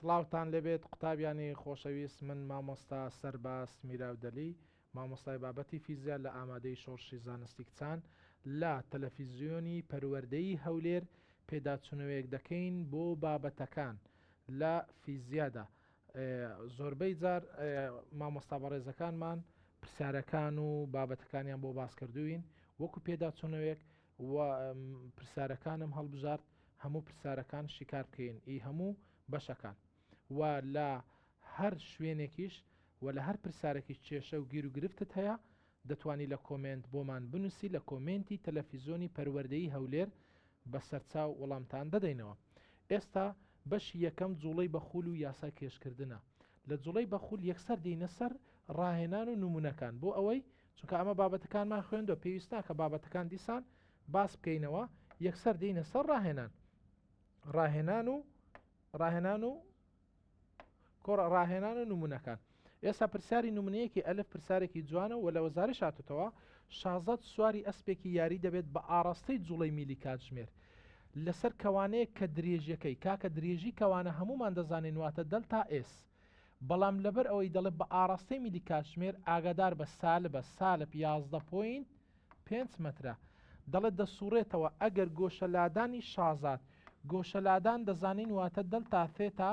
سڵاوتان لێبێت قوتابیانی خۆشەویست من مامۆستا سەرباز میراودەلی مامۆستای بابەتی فیزیا لە ئامادەی شۆڕشی زانستی کچان لە تەلەفیزیۆنی پەروەردەیی هەولێر پێداچونەوەیەک دەکەین بۆ بابەتەکان لە فیزیادا زۆربەی جار مامۆستا بەڕێزەکانمان پرسیارەکان و بابەتەکانیان بۆ باس کردوین وەکو پێداچونەوەیەک و پرسیارەکانم هەڵبژارد هەموو پرسیارەکان شیکار بکەین ئی هەموو بەشەکان و لە هەر شوێنێکیش و لە هەر پرسیارێکیش کێشە و گیر و گرفتت هەیە دەتوانی لە کۆمێنت بۆمان بنووسی لە کۆمێنتی تەلەفیزۆنی پەروەردەیی هەولێر بە سەرچاو وەڵامتان دەدەینەوە. ئێستا بەشی یەکەم جوڵەی بە خول و یاسای کێشکردنە. لە جوڵەی بە خول یەکسەر دێینە سەر ڕاهێنان و نمونەکان بۆ ئەوەی چونکە ئەمە بابەتەکانمان خوێندوە پێویست ناکە بابەتەکان دیسان باس بکەینەوە یەکسەر دێینە سەر ڕاهێنان ڕاهێنان و ڕاهێنان و کۆڕ ڕاهێنان و نمونەکان ئێستا پرسیاری نمونەیەکی ئەلف پرسیارێکی جوانە و لە وەزارش هاتوتەوە شازاد سواری ئەسپێکی یاری دەبێت بە ئاڕاستەی جوڵەی میلی کاتژمێر لەسەر کەوانەیەک کە درێژیەکەی کاکە درێژی کەوانە هەمومان دەزانین واتە دەلتا ئێس بەڵام لەبەر ئەوەی دەڵێ بە ئاڕاستەی میلی کاتژمێر ئاگادار بە سالبە سالب 11 point پێنج مەترە. دەڵێت دەسوڕێتەوە ئەگەر گۆشەلادانی شازاد، گۆشەلادان دەزانین واتە دەلتا ثێتا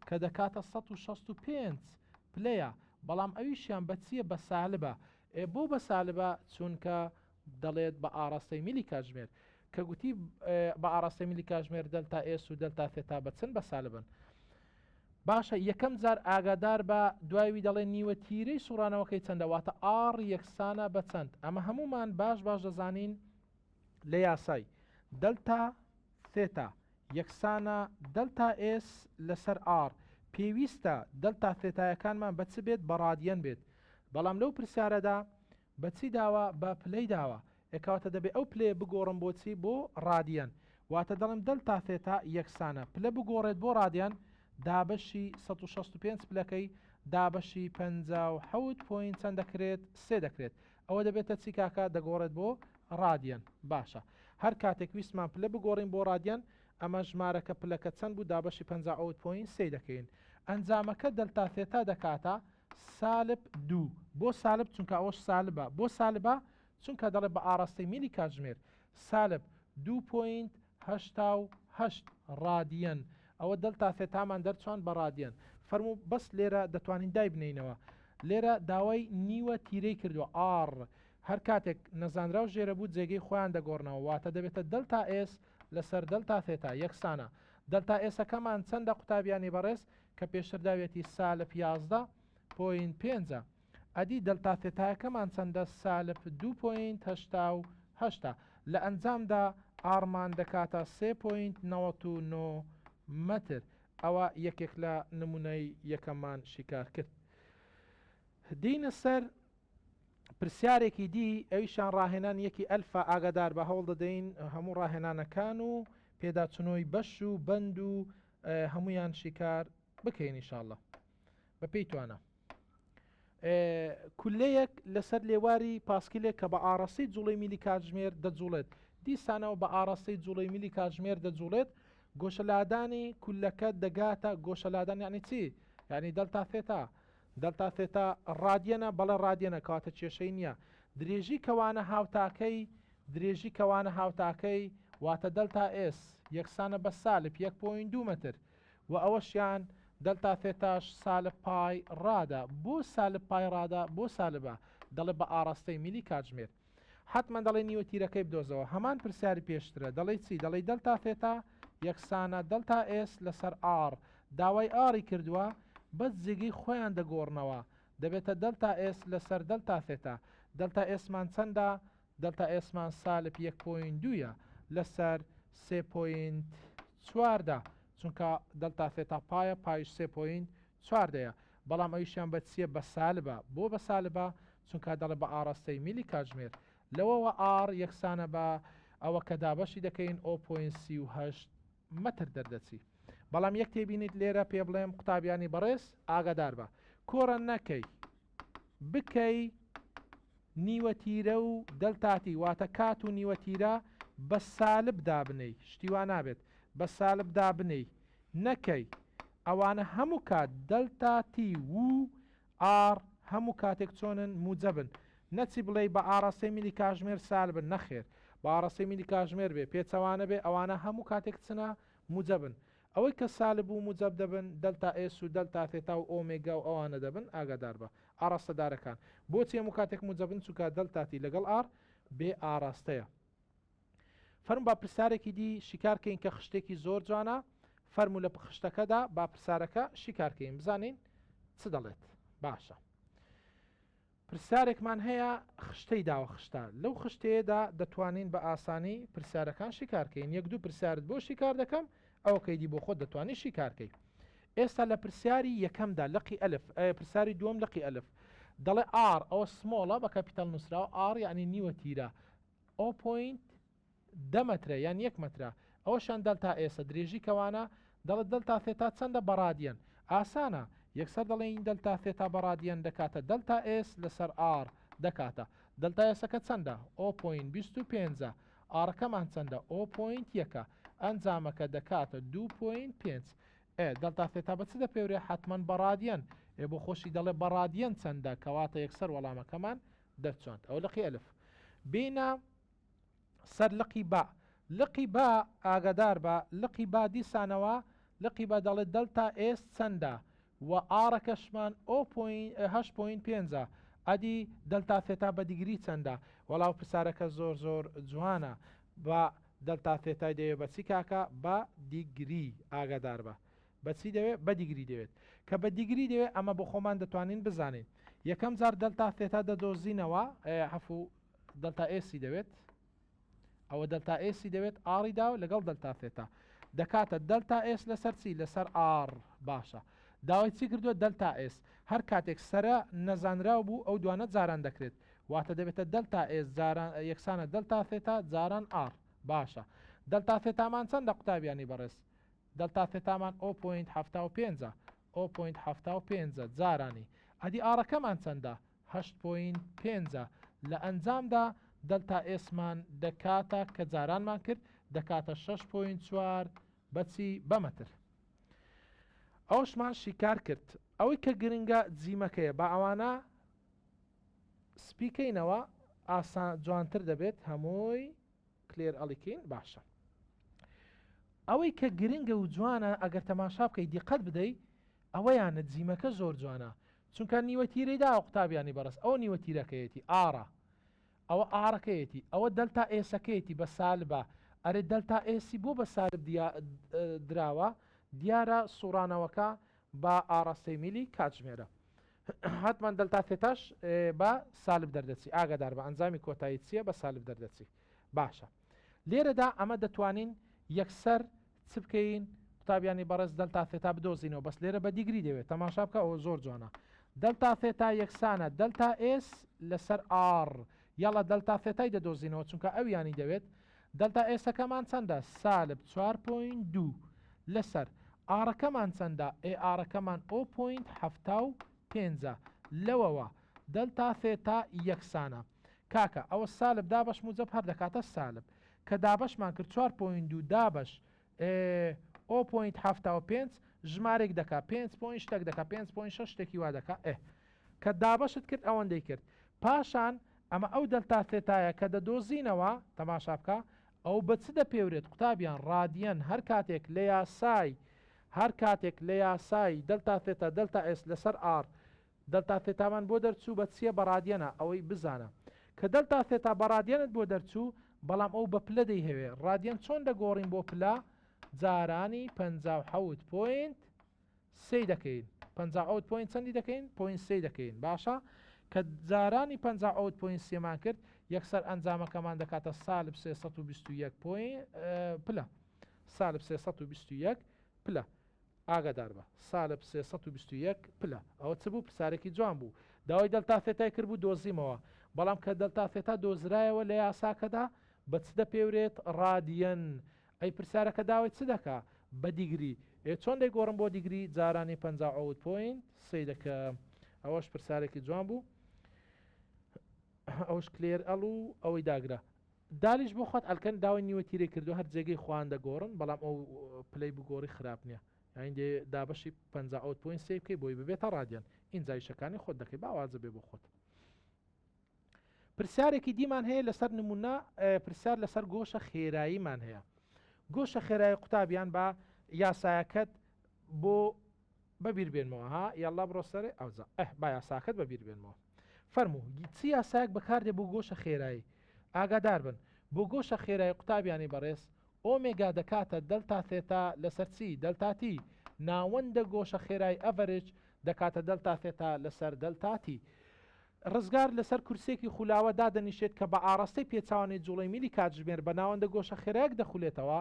کە دەکاتە 165 پلەیە، بەڵام ئەویشیان بە چییە بە سالبە، ئێ بۆ بە سالبە چونکە دەڵێت بە ئاڕاستەی میلی کاتژمێر، کە گوتی بە ئاڕاستەی میلی کاتژمێر دەلتا ئێس و دەلتا ثێتا بە چن بە سالبن. باشە یەکەم جار ئاگادار بە دوای وی دەڵێ نیوە تیرەی سوڕانەوەکەی چەندە واتە R یەکسانە بە چەند ئەمە هەموومان باش باش دەزانین لە یاسای دەلتا ثێتا یەکسانە دەلتا ئێس لەسەر R پێویستە دەلتا ثێتایەکانمان بە چ بێت بە ڕادیەن بێت بەڵام لەو پرسیارەدا بە چی داوە؟ بە پلەی داوە. ئێ کەواتە دەبێ ئەو پلەیە بگۆڕم بۆ چی؟ بۆ ڕادیەن. واتە دەڵێم دەلتا ثێتا یەکسانە پلە بگۆڕێت بۆ ڕادیان دابەشی 165 پلەکەی دابەشی 57 point چەند دەکرێت؟ سێ دەکرێت. ئەوە دەبێتە چی کاکە؟ دەگۆڕێت بۆ ڕادیەن. باشە هەر کاتێک ویستمان پلە بگۆڕین بۆ ڕادیەن ئەمە ژمارەکە پلەکە چەند بوو دابەشی 57 point سێی دەکەین. ئەنجامەکە دەلتا ثێتا دەکاتە سالب دوو بۆ سالب چونکە ئەوەش سالبە بۆ سالبە چونکە دەڵێ بە ئاڕاستەی میلی کاتژمێر سالب دوو point 88 ڕادیەن ئەوە دەلتا ثێتامان دەرچوان بە ڕادیەن فەرموو بەس لێرە دەتوانین دایبنێینەوە لێرە داوای نیوە تیرەی کردووە R هەر کاتێک نەزانراو ژێرە بوو جێگەی خۆیان دەگۆڕنەوە واتە دەبێتە دەلتا ئێس لەسەر دەلتا ثێتا یەکسانە دەلتا ئێسەکەمان چەندە قوتابیانی بەڕێز کە پێشتر داویەتی سالب 11 point پێنجە ئەدی دەلتا ثێتایەکەمان چەندە سالب دوو point 88 ە لە ئەنجامدا R مان دەکاتە سێ point 99 مەتر ئەوە یەکێک لە نمونەی یەکەممان شیکار کرد دینە سەر پرسیارێکی دی ئەویشان ڕاهێنان یەکی ئەلفا ئاگادار بە هەوڵ دەدەین هەموو ڕاهێنانەکان و پێداچنۆی بەش و بەند و هەمویان شیکار بکەین ئیشاءاللە بە پێی توانا کولەیەک لەسەر لێواری پاسکیلێک کە بە ئاڕاستەی جوڵەی میلی کاتژمێر دەجوڵێت دیسانەوە بە ئاڕاستەی جوڵەی میلی کاتژمێر دەجوڵێت گۆشەلادانی کولەکە دەگاتە گۆشەلادان یعنی چی یعنی دەلتا ثێتا دەلتا ثێتا ڕادیەنە بەڵێ ڕادیەنە کەواتە کێشەی نییە درێژی کەوانە هاوتاکەی درێژی کەوانە هاوتاکەی واتە دەلتا ئێس یەکسانە بە سالب یەک point دوو مەتر و ئەوەشیان دەلتا ثێتاش سالب پای ڕادە بۆ سالب پای ڕادە بۆ سالبە دەڵێ بە ئاڕاستەی میلی کاتژمێر حەتمەن دەڵێ نیوە تیرەکەی بدۆزەوە هەمان پرسیاری پێشترە دەڵێی چی دەڵێی دەلتا ثێتا یەکسانە دەلتا ئێس لەسەر R داوای R ی کردووە بەس جێگەی خۆیان دەگۆڕنەوە دەبێتە دەلتا ئێس لەسەر دەلتا ثێتا دەلتا ئێسمان چەندە دەلتا ئێسمان سالب یەک point دوویە لەسەر سێ point 14 چونکە دەلتا ثێتا پایە پایش سێ point چواردەیە بەڵام ئەویشیان بە چیە بە سالبە بۆ بە سالبە چونکە دەڵێ بە ئاڕاستەی میلی کاتژمێر لەوەوە R یەکسانە بە ئەوە کە دابەشی دەکەین o point 38 مەتر دەردەچی بەڵام یەک تێبینیت لێرە پێ بڵێم قوتابیانی بەڕێز ئاگادار بە کۆڕە نەکەی بکەی نیوە تیرە و دەلتاتی واتە کات و نیوە تیرە بە سالب دابنێی شتی وا نابێت بە سالب دابنێی نەکەی. ئەوانە هەموو کات دەلتا تی و ئاڕ هەموو کاتێک چۆنن موجەبن نەچی بڵێی بە ئاڕاستەی میلی کاژمێر سالبن نەخێر بە ئاڕاستەی میلی کاژمێر بێ پێچەوانە بێ ئەوانە هەموو کاتێک چنە موجەبن ئەوەی کە سالب و موجەب دەبن دەلتا ئێس و دەلتا ثێتا و ئۆمێگا و ئەوانە دەبن ئاگاداربە ئاڕاستەدارەکان بۆچی هەموو کاتێک موجەبن چونکە دەلتا تی لەگەڵ ئاڕ بێ ئاڕاستەیە. فەرموو با پرسیارێکی دی شیکار کەین کە خشتێکی زۆر جوانە فەرموو لە خشتەکەدا با پرسیارەکە شیکار کەین بزانین چ دەڵێت باشە پرسیارێکمان هەیە خشتەی داوە خشتە لەو خشتەیەدا دەتوانین بە ئاسانی پرسیارەکان شیکارکەین یەک دوو پرسیارت بۆ شیکار دەکەم ئەوە کەیدی بۆ خۆت دەتوانانی شیکارکەی ئێستا لە پرسیاری یەکەمدا لقی ئەلف پرسیاری دووەم لقی ئەلف دەڵێ R ئەوە small ە بە capital نووسراوە R یعنی نیوە تیرە O point دە مەترە یان یەک مەترە ئەوەشیان دەلتا S ە درێژی کەوانە دەڵێت دەلتا ثێتا چەندە بە ڕادیەن ئاسانە یەکسەر دەڵێین دەلتا ثێتا بە ڕادیەن دەکاتە دەلتا S لەسەر R دەکاتە دەلتا ئێسەکە چەندە O point 25 ئاڕەکەمان چەندە O point یەکە ئەنجامەکە دەکاتە دوو point پێنج ئێ دەلتا ثێتا بە چ دەپێورێ حەتمەن بە ڕادیەن ئێ بۆ خۆشی دەڵێ بە ڕادیەن چەندە کەواتە یەکسەر وەڵامەکەمان دەرچوند ئەوە لقی ئەلف بینە سەر لقی با لقی با ئاگادار بە لقی با دیسانەوە لقی با دەڵێت دەلتا S چەندە و ئاڕەکەشمان O هەشت point پێنجە ئەدی دەلتا ثێتا بە دیگری چەندە وەڵاو پرسارەکە زۆر زۆر جوانە بە دەلتا ثێتای دەوێ بە چی کاکە بە دیگری ئاگادار بە بە چی دەوێت؟ بە دیگری دەوێت. کە بە دیگری دەوێت ئەمە بۆ خۆمان دەتوانین بزانین. یەکەم جار دەلتا ثێتا دەدۆزینەوە، عەفو دەلتا ئێسی دەوێت. ئەوە دەلتا ئێسی دەوێت ئاڕی داوە لەگەڵ دەلتا ثێتا. دەکاتە دەلتا S لەسەر چی؟ لەسەر R. باشە. داوای چی کردووە؟ دەلتا S. هەر کاتێک سەرە نەزانراو بوو ئەو دوانە جاران دەکرێت. واتە دەبێتە دەلتا S جاران یەکسانە دەلتا ثێتا جاران R. باشە. دەلتا ثێتامان چەندە قوتابیانی بەڕێز؟ دەلتا ثێتامان O point 75 ە O point 75 ە جارانی ئەدی ئاڕەکەمان چەندە هەشت point پێنجە لە ئەنجامدا دەلتا ئێسمان دەکاتە کە جارانمان کرد دەکاتە شەش point چوار بەچی بە مەتر ئەوشمان شیکار کرد ئەوەی کە گرنگە جیمەکەیە با ئەوانە سپیکەینەوە ئاسان جوانتر دەبێت هەمووی clear ئەڵیکەین باشە ئەوەی کە گرنگە و جوانە ئەگەر تەماشا بکەی دیقەت بدەی ئەوەیانە جیمەکە زۆر جوانە چونکە نیوە تیرەی دا قوتابیانی بەڕێز ئەوە نیوە تیرەکەیەتی ئاڕە ئەوە ئاڕەکەیەتی ئەوە دەلتا ئێسەکەیەتی بە سالبە ئەرێ دەلتا ئێسی بۆ بە سالب دراوە دیارە سوڕانەوەکە بە ئاڕاستەی میلی کاتژمێرە هاتمان دەلتا ثێتاش بە سالب دەردەچی ئاگادار بە ئەنجامی کۆتایی چییە بە سالب دەردەچی باشە لێرەدا ئەمە دەتوانین یەکسەر چ بکەین قوتابیانی بەڕێز دەلتا ثێتا بدۆزینەوە بەس لێرە بە دیگری دەوێت تەماشا بکە ئەوە زۆر جوانە دەلتا ثێتا یەکسانە دەلتا S لەسەر R یاڵا دەلتا ثێتای دەدۆزینەوە چونکە ئەویانی دەوێت دەلتا ئێسەکەمان چەندە؟ سالب چوار point دوو لەسەر ئاڕەکەمان چەندە؟ ئێ ئاڕەکەمان O point 75 ە لەوەوە دەلتا ثێتا یەکسانە کاکە ئەوە سالب دابەش موجەب هەر دەکاتە سالب کە دابەشمان کرد چوار point دوو دابەش ئێ O point 75 ژمارێک دەکا پێنج point شتێک دەکا پێنج point شەش شتێکی وا دەکا ئێ کە دابەشت کرد ئەوەندەی کرد پاشان ئەمە ئەو دەلتا ثێتایە کە دەدۆزینەوە، تەماشا بکە، ئەو بە چ دەپێورێت قوتابیان، ڕادیەن، هەر کاتێک لە یاسای هەر کاتێک لە یاسای دەلتا ثێتا دەلتا S لەسەر R دەلتا ثێتامان بۆ دەرچوو بە چییە بە ڕادیەنە ئەوەی بزانە کە دەلتا ثێتا بە ڕادیەنت بۆ دەرچوو بەڵام ئەو بە پلە دەیهەوێ ڕادیەن چۆن دەگۆڕین بۆ پلە جارانی 57 point سێی دەکەین 57 point چەندی دەکەین point سێی دەکەین باشە کە جارانی 57 point سێمان کرد یەکسەر ئەنجامەکەمان دەکاتە سالب 321 point پلە سالب 321 پلە ئاگادار بە سالب 321 پلە ئەوە چ بوو پرسیارێکی جوان بوو داوای دەلتا ثێتای کرد بوو دۆزیمەوە بەڵام کە دەلتا ثێتا دۆزرایەوە لە یاساکەدا بە چ دەپێورێت ڕادیەن ئەی پرسیارەکە داوای چ دەکا؟ بە دیگری. ئێ چۆن دەیگۆڕم بۆ دیگری؟ جارانی 57 point سێی دەکەم. ئەوەش پرسیارێکی جوان بوو. ئەوش clear ئەڵ و ئەوەی داگرە. دالیش بۆ خۆت ئەلکەن داوای نیوە تیرەی کردو هەر جێگەی خۆیان دەگۆڕن بەڵام ئەو پلەی بگۆڕی خراپ نییە. یانی دێ دابەشی 57 point سێ بکەی بۆی ببێتە ڕادیان ئینجا ئیشەکانی خۆت دەکەی با وازە بێ بۆ خۆت. پرسیارێکی دیمان هەیە لەسەر نمونە پرسیار لەسەر گۆشە خێراییمان هەیە گۆشە خێرایی قوتابیان بە یاسایەکەت بۆ بەبیر بێنمەوە ها یاڵا بڕۆ سەرێ ئەوجا ئه با یاساکەت بەبیر بێنمەوە فەرموو چ یاسایەک بەکاردێ بۆ گۆشە خێرایی ئاگادار بن بۆ گۆشە خێرایی قوتابیانی بەڕێز ئۆمێگا دەکاتە دەلتا ثێتا لەسەر چی دەلتا تی ناوەندە گۆشە خێرای average دەکاتە دەلتا ثێتا لەسەر دەلتا تی ڕزگار لەسەر کورسیەکی خولاوە دادەنیشێت کە بە ئاڕاستەی پێچەوانەی جوڵەی میلی کاتژمێر بە ناوەندە گۆشە خێرایەک دەخولێتەوە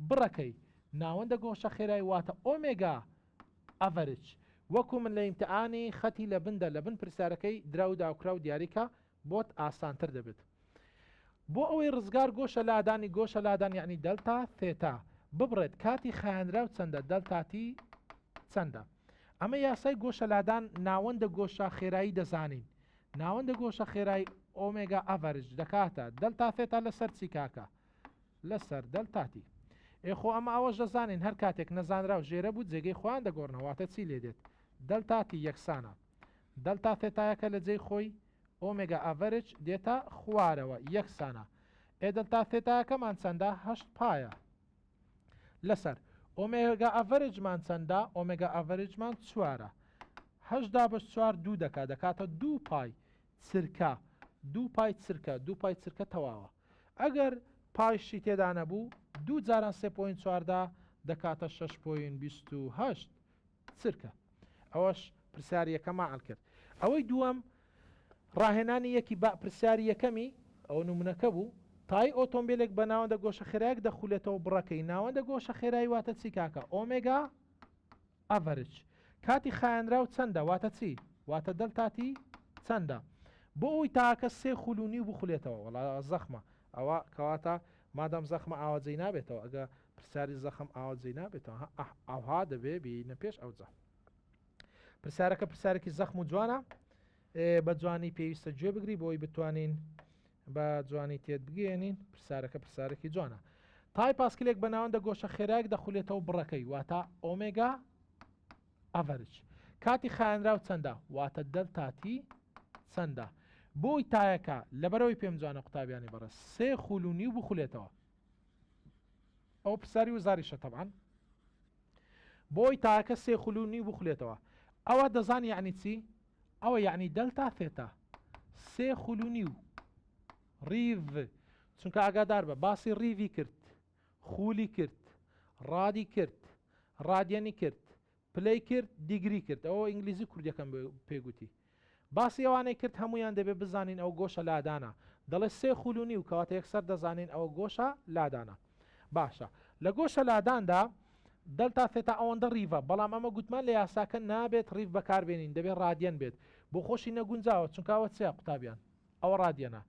بڕەکەی ناوەندە گۆشە خێرای واتە ئۆمێگا average وەکو من لە ئیمتعانی خەتی لە بندە لە بن پرسیارەکەی دراو داوکراو دیاریکە بۆت ئاسانتر دەبێت بۆ ئەوەی ڕزگار گۆشە لادانی گۆشە لادان یعنی دەلتا ثێتا ببڕێت کاتی خایەنراو چەندە دەلتا تی چەندە ئەمە یاسای گۆشە لادان ناوەندە گۆشە خێرایی دەزانین ناوەندە گۆشە خێرای ئۆمێگا average دەکاتە دەلتا ثێتا لەسەر چی کاکە لەسەر دەلتا تی. ئێ خۆ ئەمە ئەوەش دەزانین هەر کاتێک نەزانراو ژێرە بوو جێگەی خۆیان دەگۆڕنەوە واتە چی لێ دێت دەلتا تی یەکسانە دەلتا ثێتایەکە لە جێی خۆی ئۆمێگا average دێتە خوارەوە یەکسانە ئێ دەلتا ثێتایەکەمان چەندە هەشت پایە لەسەر ئۆمێگا average مان چەندە ئۆمێگا average مان چوارە هەشت دابەش چوار دوو دەکا دەکاتە دوو پای چرکە دوو پای چرکە دوو پای چرکە تەواوە ئەگەر پایشی تێدا نەبوو دوو جاران سێ point 14 دەکاتە شەش point 28 چرکە. ئەوەش پرسیاری یەکەما عەل کرد. ئەوەی دووەم ڕاهێنانی یەکی با پرسیاری یەکەمی ئەوە نمونەکە بوو تای ئۆتۆمبیلێک بە ناوەندە گۆشە خێرایەک دەخولێتەوە بڕەکەی ناوەندە گۆشە خێرایی واتە چی کاکە ئۆمێگا average کاتی خایەنراو چەندە واتە چی واتە دەلتا تی چەندە بۆ ئەوی تاکە سێ خول و نیو بخولێتەوە وەڵا زەخمە ئەوە کەواتە مادام زەخمە ئاوا جێی نابێتەوە ئەگە پرسیاری زەخم ئاوا جێی نابێتەوە ها ئەه ئەوها دەبێ بینە پێش ئەوجا پرسیارەکە پرسیارێکی زەخم و جوانە بە جوانی پێویستە گوێ بگری بۆی بتوانین بە جوانی تێت بگەێنین پرسیارەکە پرسیارێکی جوانە تای پاسکلێک بە ناوەندە گۆشە خێراک دەخولێتەوە بڕەکەی واتە ئۆمێگا average کاتی خایەنراو چەندە واتە دەلتا تی چەندە بۆی تایەکە لەبەرەوەی پێم جوانە قوتابیانی بەڕێز سێ خول و نیو بخولێتەوە ئەو پرسیاری وزاریشە تەبعەن بۆی تاکە سێ خول و نیو بخولێتەوە ئەوە دەزانی یعنی چی ئەوە یعنی دەلتا ثێتا سێ خول و نیو ڕیڤ چونکە ئاگادار بە باسی ڕیڤی کرد خولی کرد ڕادی کرد ڕادیەنی کرد پلەی کرد دیگری کرد ئەوە ئینگلیزی کوردیەکەم پێگوتی باسی ئەوانەی کرد هەموویان دەبێ بزانین ئەوە گۆشە لادانە دەڵێ سێ خول و نیو کەواتە یەکسەر دەزانین ئەوە گۆشە لادانە باشە لە گۆشە لاداندا دەلتا ثێتا ئەوەندە ڕیڤە بەڵام ئەمە گوتمان لە یاساکە نابێت ڕیڤ بەکاربێنین دەبێت ڕادیەن بێت بۆ خۆشی نەگونجاوە چونکە ئەوە چیە قوتابیان ئەوە ڕادیەنە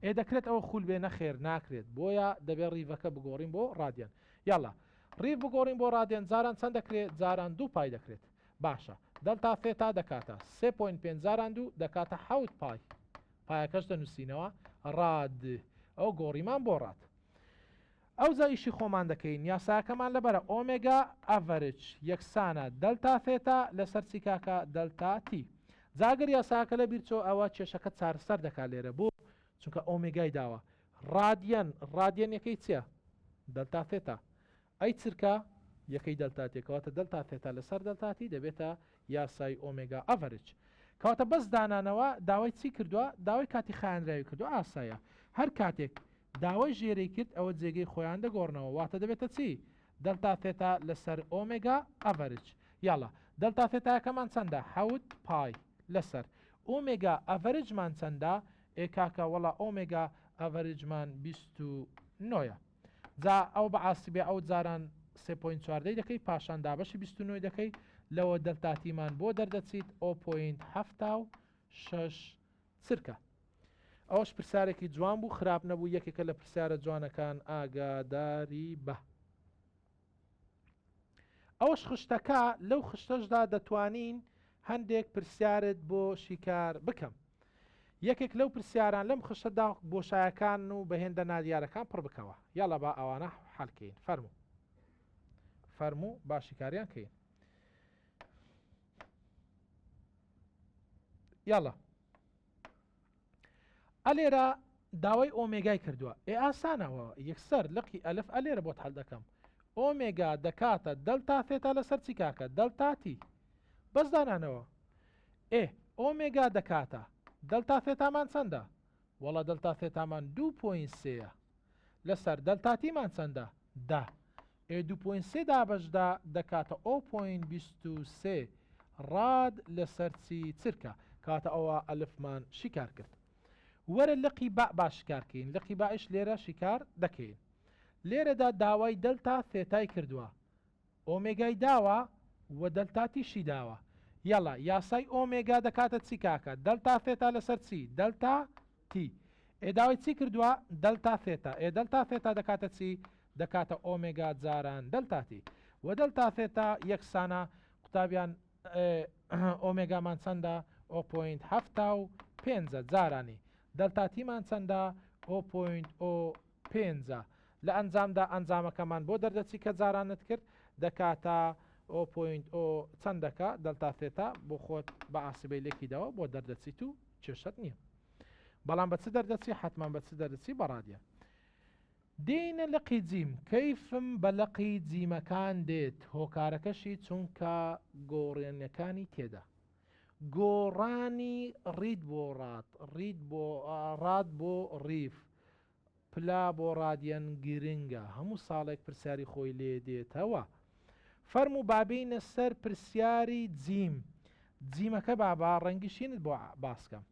ئێ دەکرێت ئەوە خول بێ نەخێر ناکرێت بۆیە دەبێت ڕیڤەکە بگۆڕین بۆ ڕادیەن یاڵا ڕیڤ بگۆڕین بۆ ڕادیەن جاران چەند دەکرێت جاران دوو پای دەکرێت باشە دەلتا ثێتا دەکاتە سێ point پێنج جاران دوو دەکاتە حەوت پای پایەکەش دەنووسینەوە rad ئەو گۆڕیمان بۆ rad ئەوجا ئیشی خۆمان دەکەین یاساکەمان لەبەرە ئۆمێگا average یەکسانە دەلتا ثێتا لەسەر چی کاکە دەلتا تی جاگەر یاساکە لە بیرچۆ ئەوە کێشەکە چارەسەر دەکات لێرە بۆ چونکە ئۆمێگای داوە ڕادیەن ڕادیەن یەکەی چییە دەلتا ثێتا ئەی چرکە یەکەی دەلتا تی کەواتە دەلتا ثێتا لەسەر دەلتا تی دەبێتە یاسای ئۆمێگا average. کەواتە بەس دانانەوە داوای چی کردووە؟ داوای کاتی خایەنراوی کردووە ئاسایە هەر کاتێک داوای ژێرەی کرد ئەوە جێگەی خۆیان دەگۆڕنەوە واتە دەبێتە چی؟ دەلتا ثێتا لەسەر ئۆمێگا average. یاڵا دەلتا ثێتاکەمان چەندە؟ حەوت پای لەسەر ئۆمێگا average مان چەندە؟ ئێ کاکە وەڵا ئۆمێگا average مان 29 یە. جا ئەو بە عاسی بێ ئەو جاران سێ point چواردەی دەکەی پاشان دابەشی 29 دەکەی لەوە دەلتا تیمان بۆ دەردەچیت ئۆ point 76 چرکە. ئەوەش پرسیارێکی جوان بوو خراپ نەبوو یەکێکە لە پرسیارە جوانەکان ئاگاداری بە. ئەوەش خشتەکە لەو خشتەشدا دەتوانین هەندێک پرسیارت بۆ شیکار بکەم. یەکێک لەو پرسیاران لەم خشتەدا بۆشایەکان و بە هێندە نادیارەکان پڕ بکەوە. یاڵا با ئەوانە حەل کەین. فەرموو. فەرموو با شیکاریان کەین. یاڵا ئەلێرە داوای ئۆمێگای کردووە ئێ ئاسانەوە یەکسەر لقی ئەلف ئەلێرە بۆت حەل دەکەم ئۆمێگا دەکاتە دەلتا ثێتا لەسەر چی کاکە دەلتا تی بەس دانانەوە ئێ ئۆمێگا دەکاتە دەلتا ثێتامان چەندە وەڵا دەلتا ثێتامان دوو point سێیە لەسەر دەلتا تیمان چەندە دە ئێ دوو point سێ دابەش دە دەکاتە o point 23 rad لەسەر چی چرکە کاتە ئەوە ئەلفمان شیکار کرد وەرە لقی با با شکار کەین لقی بائش لێرە شیکار دەکەین لێرەدا داوای دەلتا ثێتای کردووە ئۆمێگای داوە و دەلتا تیشی داوە یەڵا یاسای ئۆمێگا دەکاتە چی کاکە دەلتا ثێتا لەسەر چی دەلتا تی ئێ داوای چی کردووە دەلتا ثێتا ئێ دەلتا ثێتا دەکاتە چی دەکاتە ئۆمێگا جاران دەلتا تی و دەلتا ثێتا یەکسانە قوتابیان ئۆمێگامان چەندە o point هەفتا و پێنجە جارانی دەلتا تیمان چەندە o point o پێنجە لە ئەنجامدا ئەنجامەکەمان بۆ دەردەچی کە جارانت کرد دەکاتە o point o چەند دەکا دەلتا ثێتا بۆ خۆت بە ئاسیبەی لێکی داوە بۆ دەردەچیت و کێشەت نییە بەڵام بە چ دەردەچی حتمان بە چ دەردەچی بە ڕادیان دێینە لقی جیم کەیفم بە لقی جیمەکان دێت هۆکارەکەشی چونکە گۆڕێنەکانی تێدا گۆڕانی ڕید بۆ ڕات ڕید بۆ ڕات بۆ ڕیف پلە بۆ ڕادیەن گرنگە هەموو ساڵێک پرسیاری خۆی لێ دێتەوە فەرموو با بێینە سەر پرسیاری جیم جیمەکە بابا ڕەنگی شینت بۆ باسکەم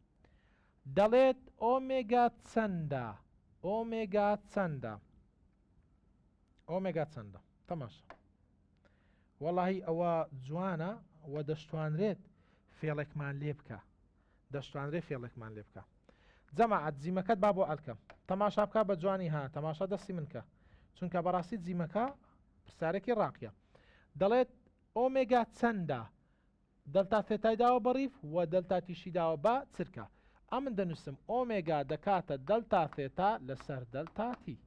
دەڵێت ئۆمێگا چەندە ئۆمێگا چەندە ئۆمێگا چەندە تەماشا وەڵی ئەوە جوانە و دەشتوانرێت فێڵێکمان لێ بکە دەشتوانرێ فێڵێکمان لێ بکا جەماعەت جیمەکەت با بۆ ئەلکەم تەماشا بکە بە جوانی ها تەماشا دەستی من کە چونکە بەڕاستی جیمەکە پرسیارێکی ڕاقیە دەڵێت ئۆمێگا چەندە دەلتا ثێتای داوە بە ڕیف و دەلتا تیشی داوە بە چرکە ئەمن دەنووسم ئۆمێگا دەکاتە دەلتا ثێتا لەسەر دەلتا تی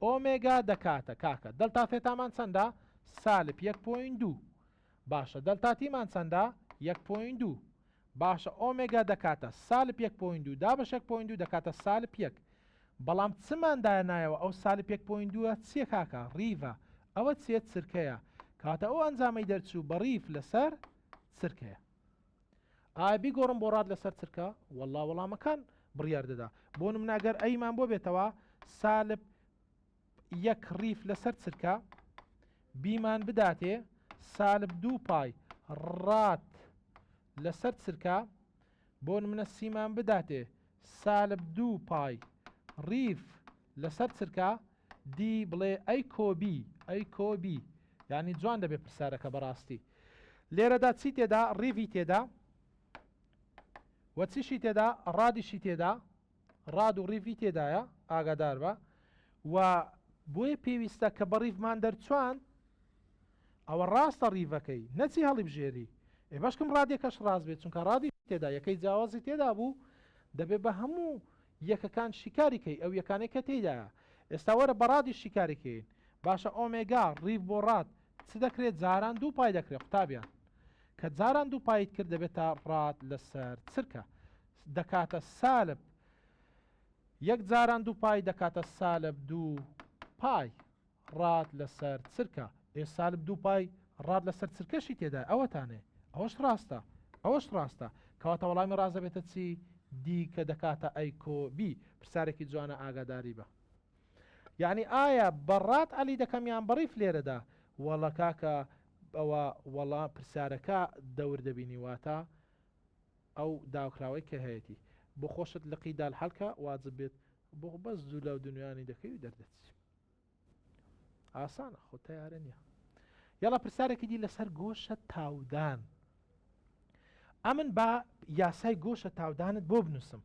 ئۆمێگا دەکاتە کاکە دەلتا ثێتامان چەندە سالب یەک point دوو باشە دەلتا تیمان چەندە یەک point دوو باشە ئۆمێگا دەکاتە سالب یەک point دوو دابەش یەک point دوو دەکاتە سالب یەک بەڵام چمان دانایەوە ئەو سالب یەک point دووە چیە کاکە ڕیڤە ئەوە چیە چرکەیە کەواتە ئەو ئەنجامەی دەرچوو بە ڕیف لەسەر چرکەیە ئایا بیگۆڕم بۆ rad لەسەر چرکە وەڵا وەڵامەکان بڕیار دەدا بۆ نمونە گەر A مان بۆ بێتەوە سالب یەک ڕیف لەسەر چرکە B مان بداتێ سالب دوو pi rad لەسەر چرکە بۆ نمونە C مان بداتێ سالب دوو pi ڕیف لەسەر چرکە D بڵێ A کۆ B A کۆ B یعنی جوان دەبێ پرسیارەکە بەڕاستی لێرەدا چی تێدا ڕیڤی تێدا وە چیشی تێدا ڕادیشی تێدا rad و ڕیڤی تێدایە ئاگادار بە و بۆیە پێویستە کە بە ڕیڤمان دەرچواند ئەوە ڕاستە ڕیڤەکەی نەچی هەڵیبژێری ئێ بەشکم ڕادێکەش ڕاست بێت چونکە ڕادی تێدا یەکەی جیاوازی تێدا بوو دەبێ بە هەموو یەکەکان شیکاری کەی ئەو یەکانەی کە تێدایە ئێستا وەرە بە ڕادی شیکاری کەین باشە ئۆمێگا ڕیڤ بۆ rad چ دەکرێت جاران دوو pi دەکرێت قوتابیان کە جاران دوو pi ت کرد دەبێتە rad لەسەر چرکە دەکاتە سالب یەک جاران دوو pi دەکاتە سالب دوو pi rad لەسەر چرکە ئێ سالب دوو pi rad لەسەر چرکەشی تێدا ئەوەتانێ ئەوەش ڕاستە ئەوەش ڕاستە کەواتە وەڵامی ڕاست دەبێتە چی D کە دەکاتە A کۆ B پرسیارێکی جوانە ئاگاداری بە یعنی ئایا بە rad عەلی دەکەم یان بەڕیف لێرەدا وەڵە کاکە ئەوە وەڵا پرسیارەکە دەور دەبینی واتە ئەو داوکراوەی کە هەیەتی بۆ خۆشت لقی دال حەلکە واجب بێت بۆ بەس دوو لەو دنیانی دەکەی و دەردەچی ئاسانە خۆ تەیارە نییە یاڵا پرسیارێکی دی لەسەر گۆشە تاودان ئەمن با یاسای گۆشە تاودانت بۆ بنووسم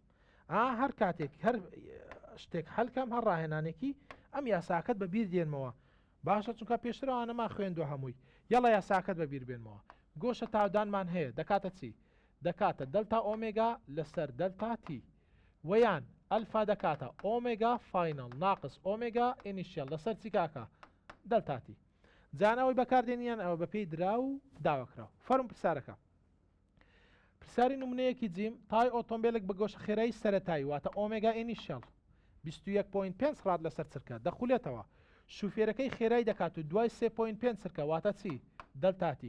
ئا هەر کاتێک هەر شتێک هەلکەم هەر ڕاهێنانێکی ئەم یاساکەت بە بیر دێنمەوە باشە چونکە پێشتر ئەوانەمان خوێندوە هەمووی یەڵا یاساکەت بە بیر بێنمەوە گۆشە تاودانمان هەیە دەکاتە چی دەکاتە دەلتا ئۆمێگا لەسەر دەلتا تی وەیان ئەلفا دەکاتە ئۆمێگا final ناقس ئۆمێگا initial لەسەر چی کاکە دەلتا تی جان ئەوەی بەکاردێنیان ئەوە بەپێی دراو و داواکراو فەرم پرسیارەکە. پرسیاری نمونەیەکی جیم، تای ئۆتۆمبێلێک بە گۆشە خێرایی سەرەتایی واتە omega initial 21.5 rad لەسەر چرکە دەخولێتەوە. شوفێرەکەی خێرای دەکات و دوای 3.5 چرکە واتە چی؟ delta t.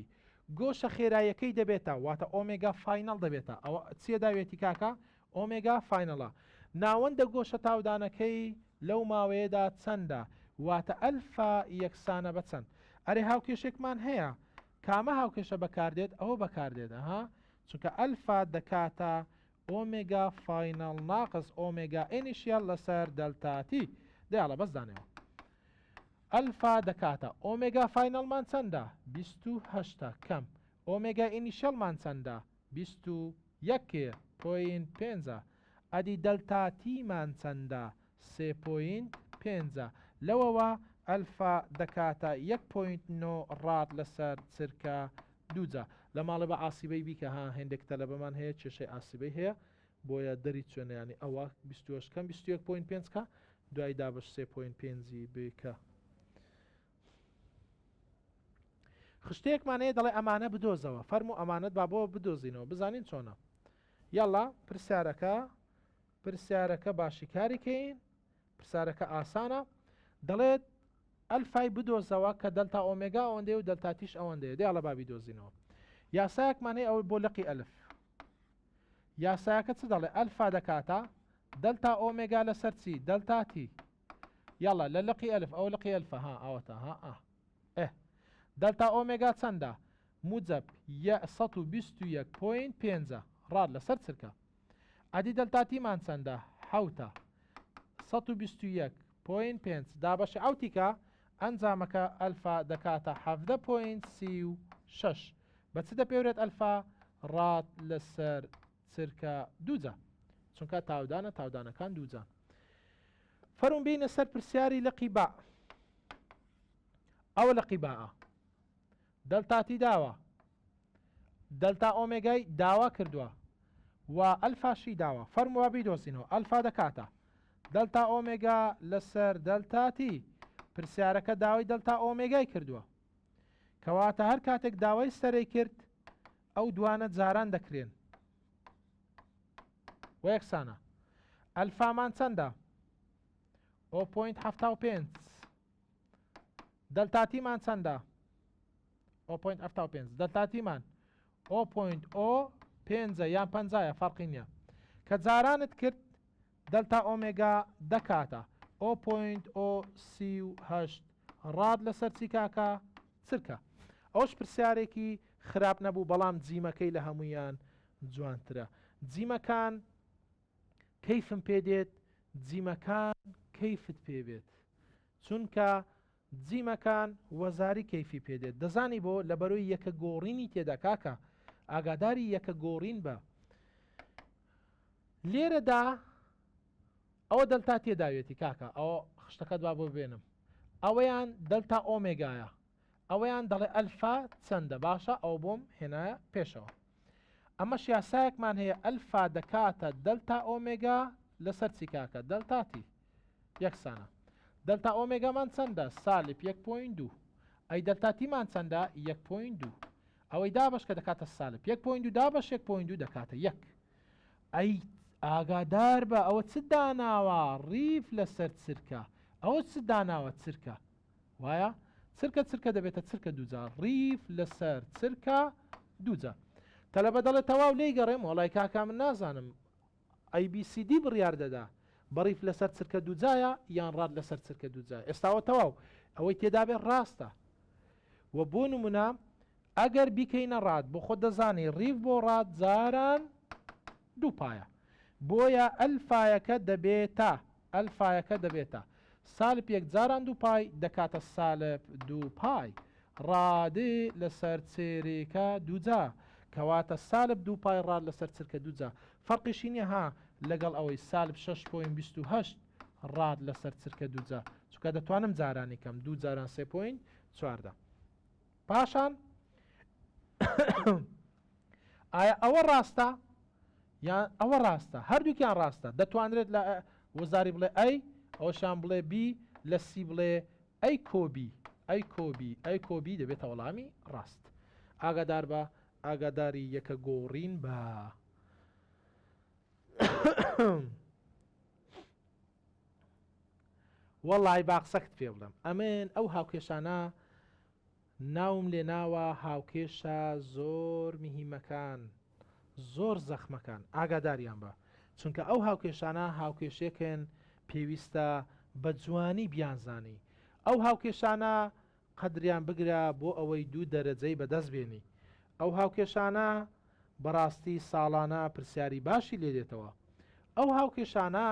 گۆشە خێراییەکەی دەبێتە واتە omega final دەبێتە ئەوە چیە داوێتی کاکە؟ omega final ە. ناوەندە گۆشە تاودانەکەی لەو ماوەیەدا چەندە؟ واتە ئەلفا یەکسانە بە چەند؟ ئەرێ هاوکێشێکمان هەیە کامە هاوکێشە بەکاردێت ئەوە بەکاردێت ئەها چونکە ئەلفا دەکاتە omega final ناقس omega initial لەسەر delta t دەیاڵە بەس دانێەوە ئەلفا دەکاتە omega final مان چەندە 28 کەم omega initial مان چەندە 21 point پێنجە ئەدی delta t مان چەندە سێ point پێنجە لەوەوە ئەلفا دەکاتە یەک point نۆ rad لەسەر چرکە دووجا لە ماڵێ بە عاسیبەی بیکە ها هێندێک تەلەبەمان هەیە کێشەی عاسیبەی هەیە بۆیە دەری چوێنە یانی ئەوە 28 کەم 21 point پێنج کە دوای دابەش سێ point پێنجی بکە. خشتەیەکمان هەیە دەڵێ ئەمانە بدۆزەوە فەرموو ئەمانەت با بۆ بدۆزینەوە بزانین چۆنە یاڵا پرسیارەکە پرسیارەکە با شیکاری کەین پرسیارەکە ئاسانە دەڵێت ئەلفای بدۆزەوە کە delta omega ئەوەندەیە و delta t یش ئەوەندەیە دەیاڵە با بیدۆزینەوە یاسایەکمان هەیە ئەوە بۆ لقی ئەلف یاسایەکە چ دەڵێ ئەلفا دەکاتە delta omega لەسەر چی delta t یاڵا لە لقی ئەلف ئەو لقی ئەلفە ها ئەوەتە ها ئا ئه delta omega چەندە موجب یە 121.5 rad لەسەر چرکە ئەدی delta t مان چەندە؟ حەوتە. 121.5 دابەشی عەوتی کە، ئەنجامەکە ئەلفا دەکاتە 17 point 36. بە چ دەپێورێت ئەلفا؟ rad لەسەر چرکە دووجا. چونکە تاودانە تاودانەکان دووجان. فەرموون بێینە سەر پرسیاری لقی با. ئەوە لقی باە. delta t داوە. delta omega ی داوا کردووە و ئەلفاشی داوە فەرموو با بیدۆزینەوە ئەلفا دەکاتە delta omega لەسەر delta t پرسیارەکە داوای delta omega ی کردووە کەواتە هەر کاتێک داوای سەرەی کرد ئەو دوانە جاران دەکرێن و یەکسانە ئەلفامان چەندە o point 75 delta t مان چەندە؟ o point 75 delta t مان o point o پێنجە یان پەنجایە فەرقی نییە کە جارانت کرد delta omega دەکاتە o point o 38 rad لەسەر چی کاکە چرکە ئەوش پرسیارێکی خراپ نەبوو بەڵام جیمەکەی لە هەمویان جوانترە جیمەکان کەیفم پێ دێت جیمەکان کەیفت پێ بێت چونکە جیمەکان وەزاری کەیفی پێ دێت دەزانی بۆ لەبەرۆی یەکە گۆڕینی تێدا کاکە ئاگاداری یەکە گۆڕین بە لێرەدا ئەوە دەلتا تێداوێتی کاکە ئەوە خشتەکەت با بۆ بێنم ئەوەیان delta omega یە ئەوەیان دەڵێ ئەلفا چەندە باشە ئەوە بۆم هێنایە پێشەوە ئەمەش یاسایەکمان هەیە ئەلفا دەکاتە delta omega لەسەر چی کاکە delta t یەکسانە delta omega مان چەندە سالب یەک point دوو ئەی delta t مان چەندە یەک point دوو ئەوەی دابەش کە دەکاتە سالب یەک point دوو دابەش یەک point دوو دەکاتە یەک ئەی ئاگادار بە ئەوە چ داناوە ڕیف لەسەر چرکە ئەوە چ داناوە چرکە وایە چرکە چرکە دەبێتە چرکە دووجار ڕیف لەسەر چرکە دووجار تەلەبە دەڵێ تەواو لێی گەڕێم وەڵای کاکا من نازانم ABCD بڕیار دەدا بە ڕیف لەسەر چرکە دووجایە یان rad لەسەر چرکە دووجایە ئێستاوە تەواو ئەوەی تێدابێ ڕاستە و بۆ نمونە ئەگەر بیکەینە rad بۆ خۆت دەزانی ڕیف بۆ rad جاران دوو پایە بۆیە ئەلفایەکە دەبێتە ئەلفایەکە دەبێتە سالب یەک جاران دوو پای دەکاتە سالب دوو پای rad لەسەر چرکە دووجا کەواتە سالب دوو پای rad لەسەر چرکە دووجا فەرقیشی نیە ها لەگەڵ ئەوەی سالب شەش point 28 rad لەسەر چرکە دووجا چونکە دەتوانم جارانی کەم دوو جاران سێ point 14 پاشان ئایا ئەوە ڕاستە یان ئەوە ڕاستە هەردووکیان ڕاستە دەتوانرێت لە وەزاری بڵێ A ئەوشان بڵێ B لە C بڵێ A کۆ B A کۆ B A کۆ B دەبێتە وەڵامی ڕاست ئاگادار بە. ئاگاداری یەکە گۆڕین بە. وەڵای با قسەکت پێ بڵێم ئەمن ئەو هاوکێشانە ناوم لێ ناوە هاوکێشە زۆر مهیمەکان زۆر زەخمەکان ئاگاداریان بە چونکە ئەو هاوکێشانە هاوکێشێکن پێویستە بە جوانی بیانزانی ئەو هاوکێشانە قەدریان بگرە بۆ ئەوەی دوو دەرەجەی بەدەست بێنی. ئەو هاوکێشانە بەڕاستی ساڵانە پرسیاری باشی لێ دێتەوە. ئەو هاوکێشانە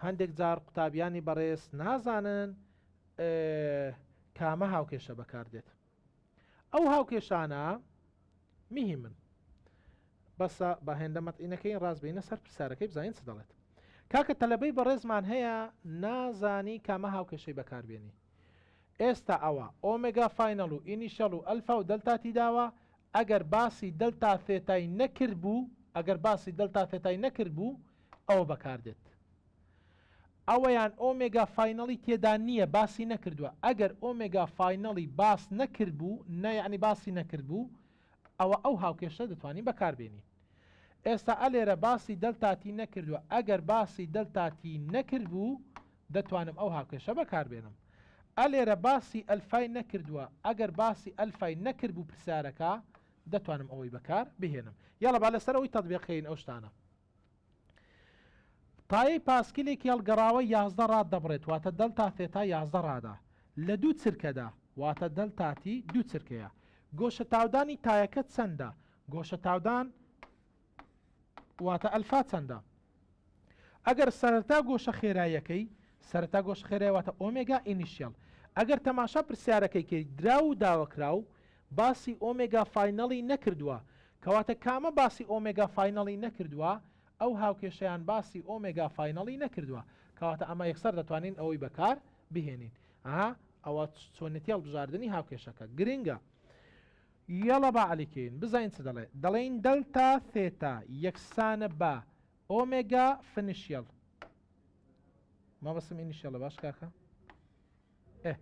هەندێک جار قوتابیانی بەڕێز نازانن کامە هاوکێشە بەکاردێت. ئەو هاوکێشانە مهمن. بەسە با هێندە مەتعی نەکەین ڕاست بینە سەر پرسیارەکەی بزانین چ دەڵێت. کاکە تەلەبەی بەڕێزمان هەیە نازانی کامە هاوکێشەی بەکاربێنی. ئێستا ئەوە ئۆمێگا final و initial و ئەلفا و دەلتا تی داوە ئەگەر باسی دەلتا ثێتای نەکردبوو ئەگەر باسی دەلتا ثێتای نەکردبوو ئەوە بەکاردێت ئەوەیان ئۆمێگا final ی تێدا نییە باسی نەکردووە ئەگەر ئۆمێگا final ی باس نەکردبوو نە یعنی باسی نەکردبوو ئەوە ئەو هاوکێشە دەتوانین بەکاربێنین ئێستا ئەلێرە باسی دەلتا تی نەکردووە ئەگەر باسی دەلتا تی نەکردبوو دەتوانم ئەو هاوکێشە بەکاربێنم. ئەلێرە باسی ئەلفای نەکردووە ئەگەر باسی ئەلفای نەکردبوو پرسیارەکە دەتوانم ئەوەی بەکار بهێنم. یاڵا با لەسەر ئەوەی تەتبیق کەین ئەو شتانە. تایەی پاسکیلێکی هەڵگەڕاوە 11 rad دەبڕێت واتە دەلتا ثێتا 11 rad ە لە دوو چرکەدا واتە دەلتا تی دوو چرکەیە. گۆشە تاودانی تایەکە چەندە؟ گۆشە تاودان واتە ئەلفا چەندە؟ ئەگەر سەرەتا گۆشە خێراییەکەی سەرەتا گۆشە خێرای واتە ئۆمێگا initial ئەگەر تەماشا پرسیارەکەی کەی دراو و داواکراو باسی ئۆمێگا final ی نەکردووە کەواتە کامە باسی ئۆمێگا final ی نەکردووە ئەو هاوکێشەیان باسی ئۆمێگا final ی نەکردووە کەواتە ئەمە یەکسەر دەتوانین ئەوەی بەکار بهێنین ئەها ئەوە چۆنێتی هەڵبژاردنی هاوکێشەکە گرنگە یەڵا با عەلی کەین بزانین چ دەڵێ دەڵێین دەلتا ثێتا یەکسانە بە ئۆمێگا فنیشیەڵ مەبەستم initial ە باش کاکە ئێ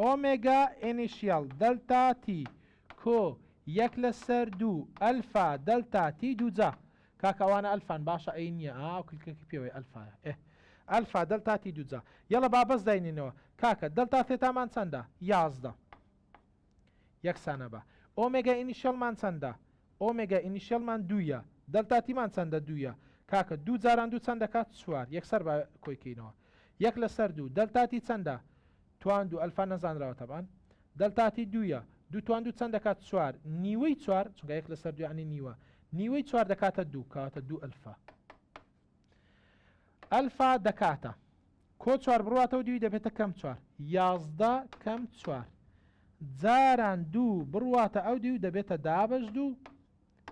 ئۆمێگا initial دەلتا تی کۆ یەک لەسەر دوو ئەلفا دەلتا تی دووجا کاکە ئەوانە ئەلفان باشە ئەی نییە ئا ئەو کلکەکە پێوەی ئەلفایە ئێ ئەلفا دەلتا تی دووجا یەڵە با بەس داینینەوە کاکە دەلتا ثێتامان چەندە 11 یەکسانە بە ئۆمێگا initial مان چەندە ئۆمێگا initial مان دوویە دەلتا تیمان چەندە دوویە کاکە دوو جاران دوو چەند دەکات چوار یەکسەر با کۆی کەینەوە یەک لەسەر دوو دەلتا تی چەندە توان دوو ئەلفا نەزانراوە تەبعەن دەلتا تی دوویە دوو توان دوو چەند دەکات چوار نیوەی چوار چونکە یەک لەسەر دوو یعنی نیوە نیوەی چوار دەکاتە دوو کەواتە دوو ئەلفا ئەلفا دەکاتە کۆ چوار بڕواتەوە دووی دەبێتە کەم چوار 11 کەم چوار جاران دوو بڕواتە ئەو دیو دەبێتە دابەش دوو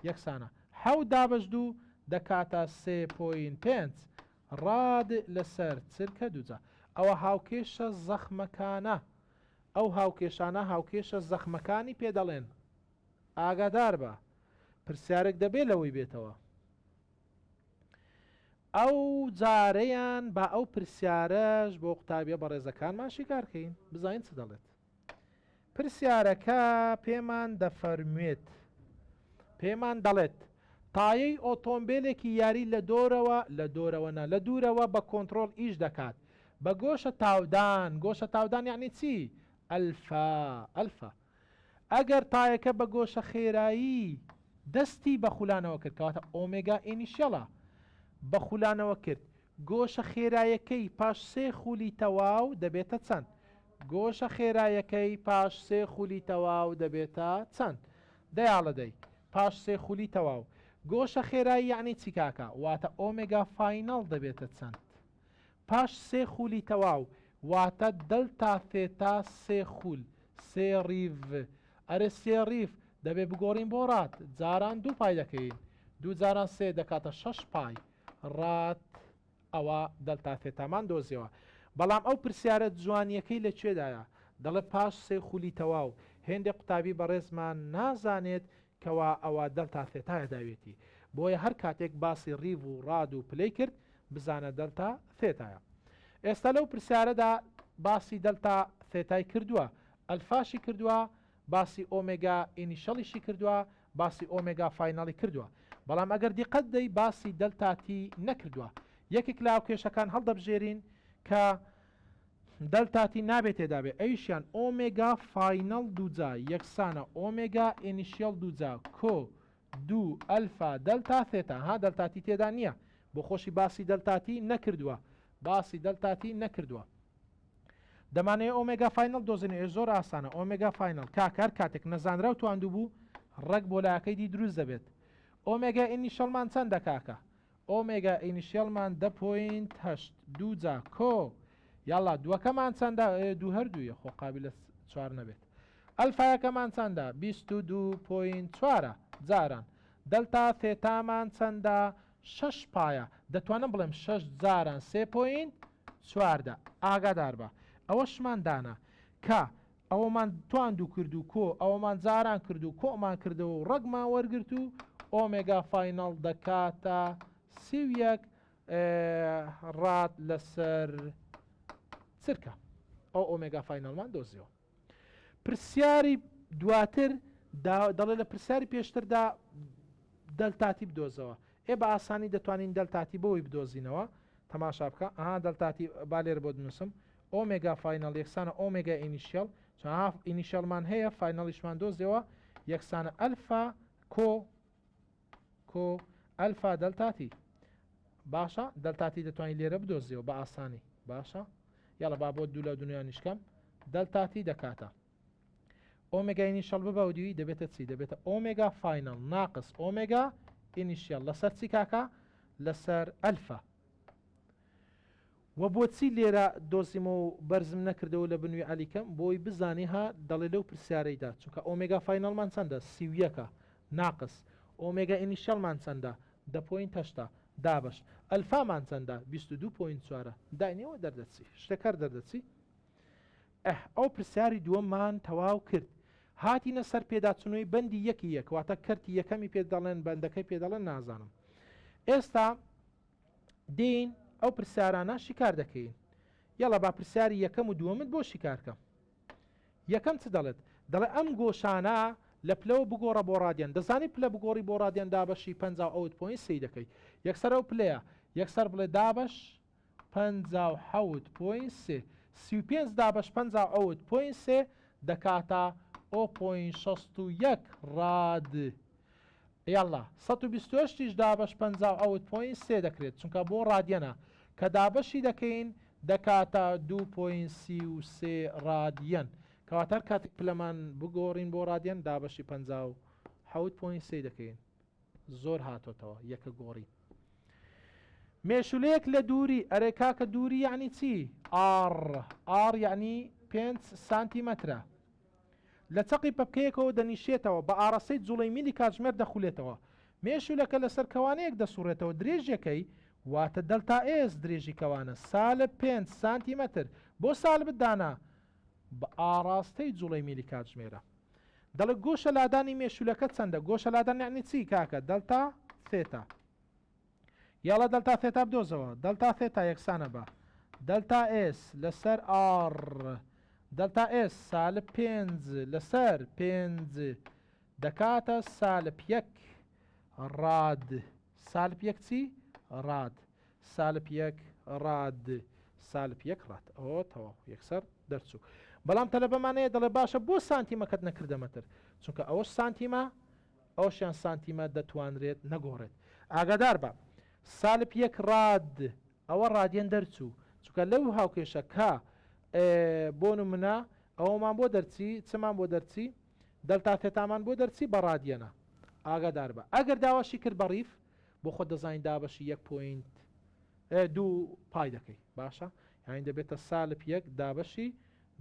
یەکسانە حەوت دابەش دوو دەکاتە سێ point پێنج rad لەسەر چرکە دووجا ئەوە هاوکێشە زەخمەکانە ئەو هاوکێشانە هاوکێشە زەخمەکانی پێ دەڵێن ئاگاداربە پرسیارێک دەبێ لەوەی بێتەوە ئەو جارەیان با ئەو پرسیارەش بۆ قوتابیە بەڕێزەکانمان شیکار کەین بزانین چ دەڵێت پرسیارەکە پێمان دەفەرموێت پێمان دەڵێت تایەی ئۆتۆمبیلێکی یاری لە دۆرەوە لە دۆرەوە نا لە دوورەوە بە کۆنتڕۆڵ ئیش دەکات بە گۆشە تاودان گۆشە تاودان یعنی چی ئەلفا ئەلفا ئەگەر تایەکە بە گۆشە خێرایی دەستی بە خولانەوە کرد کەواتە ئۆمێگا initial ە بە خولانەوە کرد گۆشە خێرایەکەی پاش سێ خولی تەواو دەبێتە چەند؟ گۆشە خێرایەکەی پاش سێ خولی تەواو دەبێتە چەند؟ دەیاڵە دەی پاش سێ خولی تەواو گۆشە خێرایی یەعنی چی کاکە؟ واتە ئۆمێگا final دەبێتە چەند؟ پاش سێ خولی تەواو واتە دەلتا ثێتا سێ خول سێ rev ئەرێ سێ rev دەبێ بگۆڕین بۆ rad جاران دوو پای دەکەین دوو جاران سێ دەکاتە شەش پای rad ئەوە دەلتا ثێتامان دۆزیەوە بەڵام ئەو پرسیارە جوانیەکەی لە کوێدایە دەڵێ پاش سێ خولی تەواو هێندێ قوتابی بەڕێزمان نازانێت کەوا ئەوە دەلتا ثێتایە داوێتی بۆیە هەر کاتێک باسی rev و rad و پلەی کرد بزانە دەلتا ثێتایە ئێستا لەو پرسیارەدا باسی دەلتا ثێتای کردووە ئەلفاشی کردووە. باسی ئۆمێگا initial یشی کردووە باسی ئۆمێگا final ی کردووە بەڵام ئەگەر دیقەت بدەی باسی دەلتا T نەکردووە یەکێک لە هاوکێشەکان هەڵدەبژێرین کە دەلتا T نابێ تێدا بێ ئەویشیان ئۆمێگا final دووجا یەکسانە ئۆمێگا initial دووجا کۆ دوو ئەلفا دەلتا ثێتا ها دەلتا T تێدا نییە بۆ خۆشی باسی دەلتا T نەکردووە باسی دەلتا T نەکردووە دەمانەوێ ئۆمێگا final دۆزینەوە ئێ زۆر ئاسانە ئۆمێگا final کاکە هەر کاتێک نەزانراو تواندوو بوو ڕەگ بۆ لایەکەی دی دروست دەبێت ئۆمێگا initial مان چەندە کاکە ئۆمێگا initial مان دە point هەشت دووجا کۆ یاڵا دووەکەمان چەندە ئێ دوو هەر دوویە خۆ قابلە چوار نەبێت ئەلفایەکەمان چەندە 22 point چوارە جاران دەلتا ثێتامان چەندە شەش پایە دەتوانم بڵێم شەش جاران سێ point 14 ئاگاداربە ئەوەشمان دانا کە ئەوەمان تواند و کرد و کۆ ئەوەمان جاران کرد و کۆمان کردەوە و ڕەگمان وەرگرت و ئۆمێگا final دەکاتە 31 rad لەسەر چرکە ئەو ئۆمێگا final مان دۆزیەوە. پرسیاری دواتر دەڵێ لە پرسیاری پێشتردا دەلتا T بدۆزەوە ئێ بە ئاسانی دەتوانین دەلتا T بۆی بدۆزینەوە تەماشا بکە ئەها دەلتا T با لێرە بۆ دنووسم ئۆمێگا final یەکسانە ئۆمێگا initial چونها initial مان هەیە final یشمان دۆزیەوە یەکسانە ئەلفا کۆ کۆ ئەلفا دەلتا T باشە دەلتا T دەتوانین لێرە بدۆزیەوە بە ئاسانی باشە یاڵە با بۆ دوو لە دنیانیش کەم دەلتا T دەکاتە ئۆمێگا initial ببە و دیوی دەبێتە چی دەبێتە ئۆمێگا final ناقس ئۆمێگا initial لەسەر چی کاکە لەسەر ئەلفا وە بۆچی لێرە دۆزیمەوە و بەرزم نەکردەوە لە بنوی عەلیکەم بۆی بزانی ها دەڵێ لەو پرسیارەیدا چونکە ئۆمێگا final مان چەندە 31 ە ناقس ئۆمێگا initial مان چەندە دە point هەشتە دابەش ئەلفامان چەندە 22 point چوارە داینەوە دەردەچی شتەکە هەر دەردەچی ئه ئەو پرسیاری دووەممان تەواو کرد هاتینە سەر پێداچونەوەی بەندی یەکی یەک واتە کەرتی یەکەمی پێ دەڵێن بەندەکەی پێ دەڵێن نازانم ئێستا دێین ئەو پرسیارانە شیکار دەکەین یەڵا با پرسیاری یەکەم و دووەمت بۆ شیکارکەم یەکەم چ دەڵێت دەڵێ ئەم گۆشانە لە پلەوە بگۆڕە بۆ ڕادیان دەزانی پلە بگۆڕی بۆ ڕادیان دابەشی 57 point سێی دەکەی یەکسەر ئەو پلەیە یەکسەر بڵێ دابەش 57 point سێ 35 دابەش 57 point سێ دەکاتە o point 61 rad یاڵڵا 128 یش دابەش 57 point سێ دەکرێت چونکە بۆ ڕادیەنە کە دابەشی دەکەین دەکاتە دوو point 33 ڕادیەن کەواتە هەر کاتێک پلەمان بگۆڕین بۆ ڕادیەن دابەشی 57 point سێ دەکەین زۆر هاتۆتەوە یەکە گۆڕی مێشولەیەک لە دووری ئەرێ کاکە دووری یعنی چی R R یعنی 5 سانتیمەترە لە چەقی پەپکەیەکەوە دەنیشێتەوە، بە ئاڕاستەی جوڵەی میلی کاتژمێر دەخولێتەوە. مێشوولەکە لەسەر کەوانەیەک دەسوڕێتەوە، درێژیەکەی، واتە دەلتا S درێژی کەوانە، سالب پێنج سانتیمەتر، بۆ سالبت دانا؟ بە ئاڕاستەی جوڵەی میلی کاتژمێرە. دەڵێ گۆشە لادانی مێشوولەکە چەندە؟ گۆشە لادان یەعنی چی کاکە؟ دەلتا ثێتا. یاڵا دەلتا ثێتا بدۆزەوە دەلتا ثێتا یەکسانە بە دەلتا S لەسەر R دەلتا S سالب پێنج لەسەر پێنج دەکاتە سالب یەک rad سالب یەک چی rad سالب یەک rad سالب یەک rad ئەوە تەواو یەکسەر دەرچوو بەڵام تەلەبەمانەیە دەڵێ باشە بۆ سانتیمەکەت نەکردە مەتر چونکە ئەوەش سانتیمە ئەوشیان سانتیمە دەتوانرێت نەگۆڕێت. ئاگاداربە سالب یەک rad ئەوە ڕادیەن دەرچوو چونکە لەو هاوکێشە کە بۆ نمونە ئەوەمان بۆ دەرچی چمان بۆ دەرچی دەلتا ثێتامان بۆ دەرچی بە ڕادیەنە ئاگاداربە ئەگەر داواشی کرد بە ڕیف بۆ خۆت دەزانین دابەشی یەک point دوو پای دەکەی باشە یانی دەبێتە سالب یەک دابەشی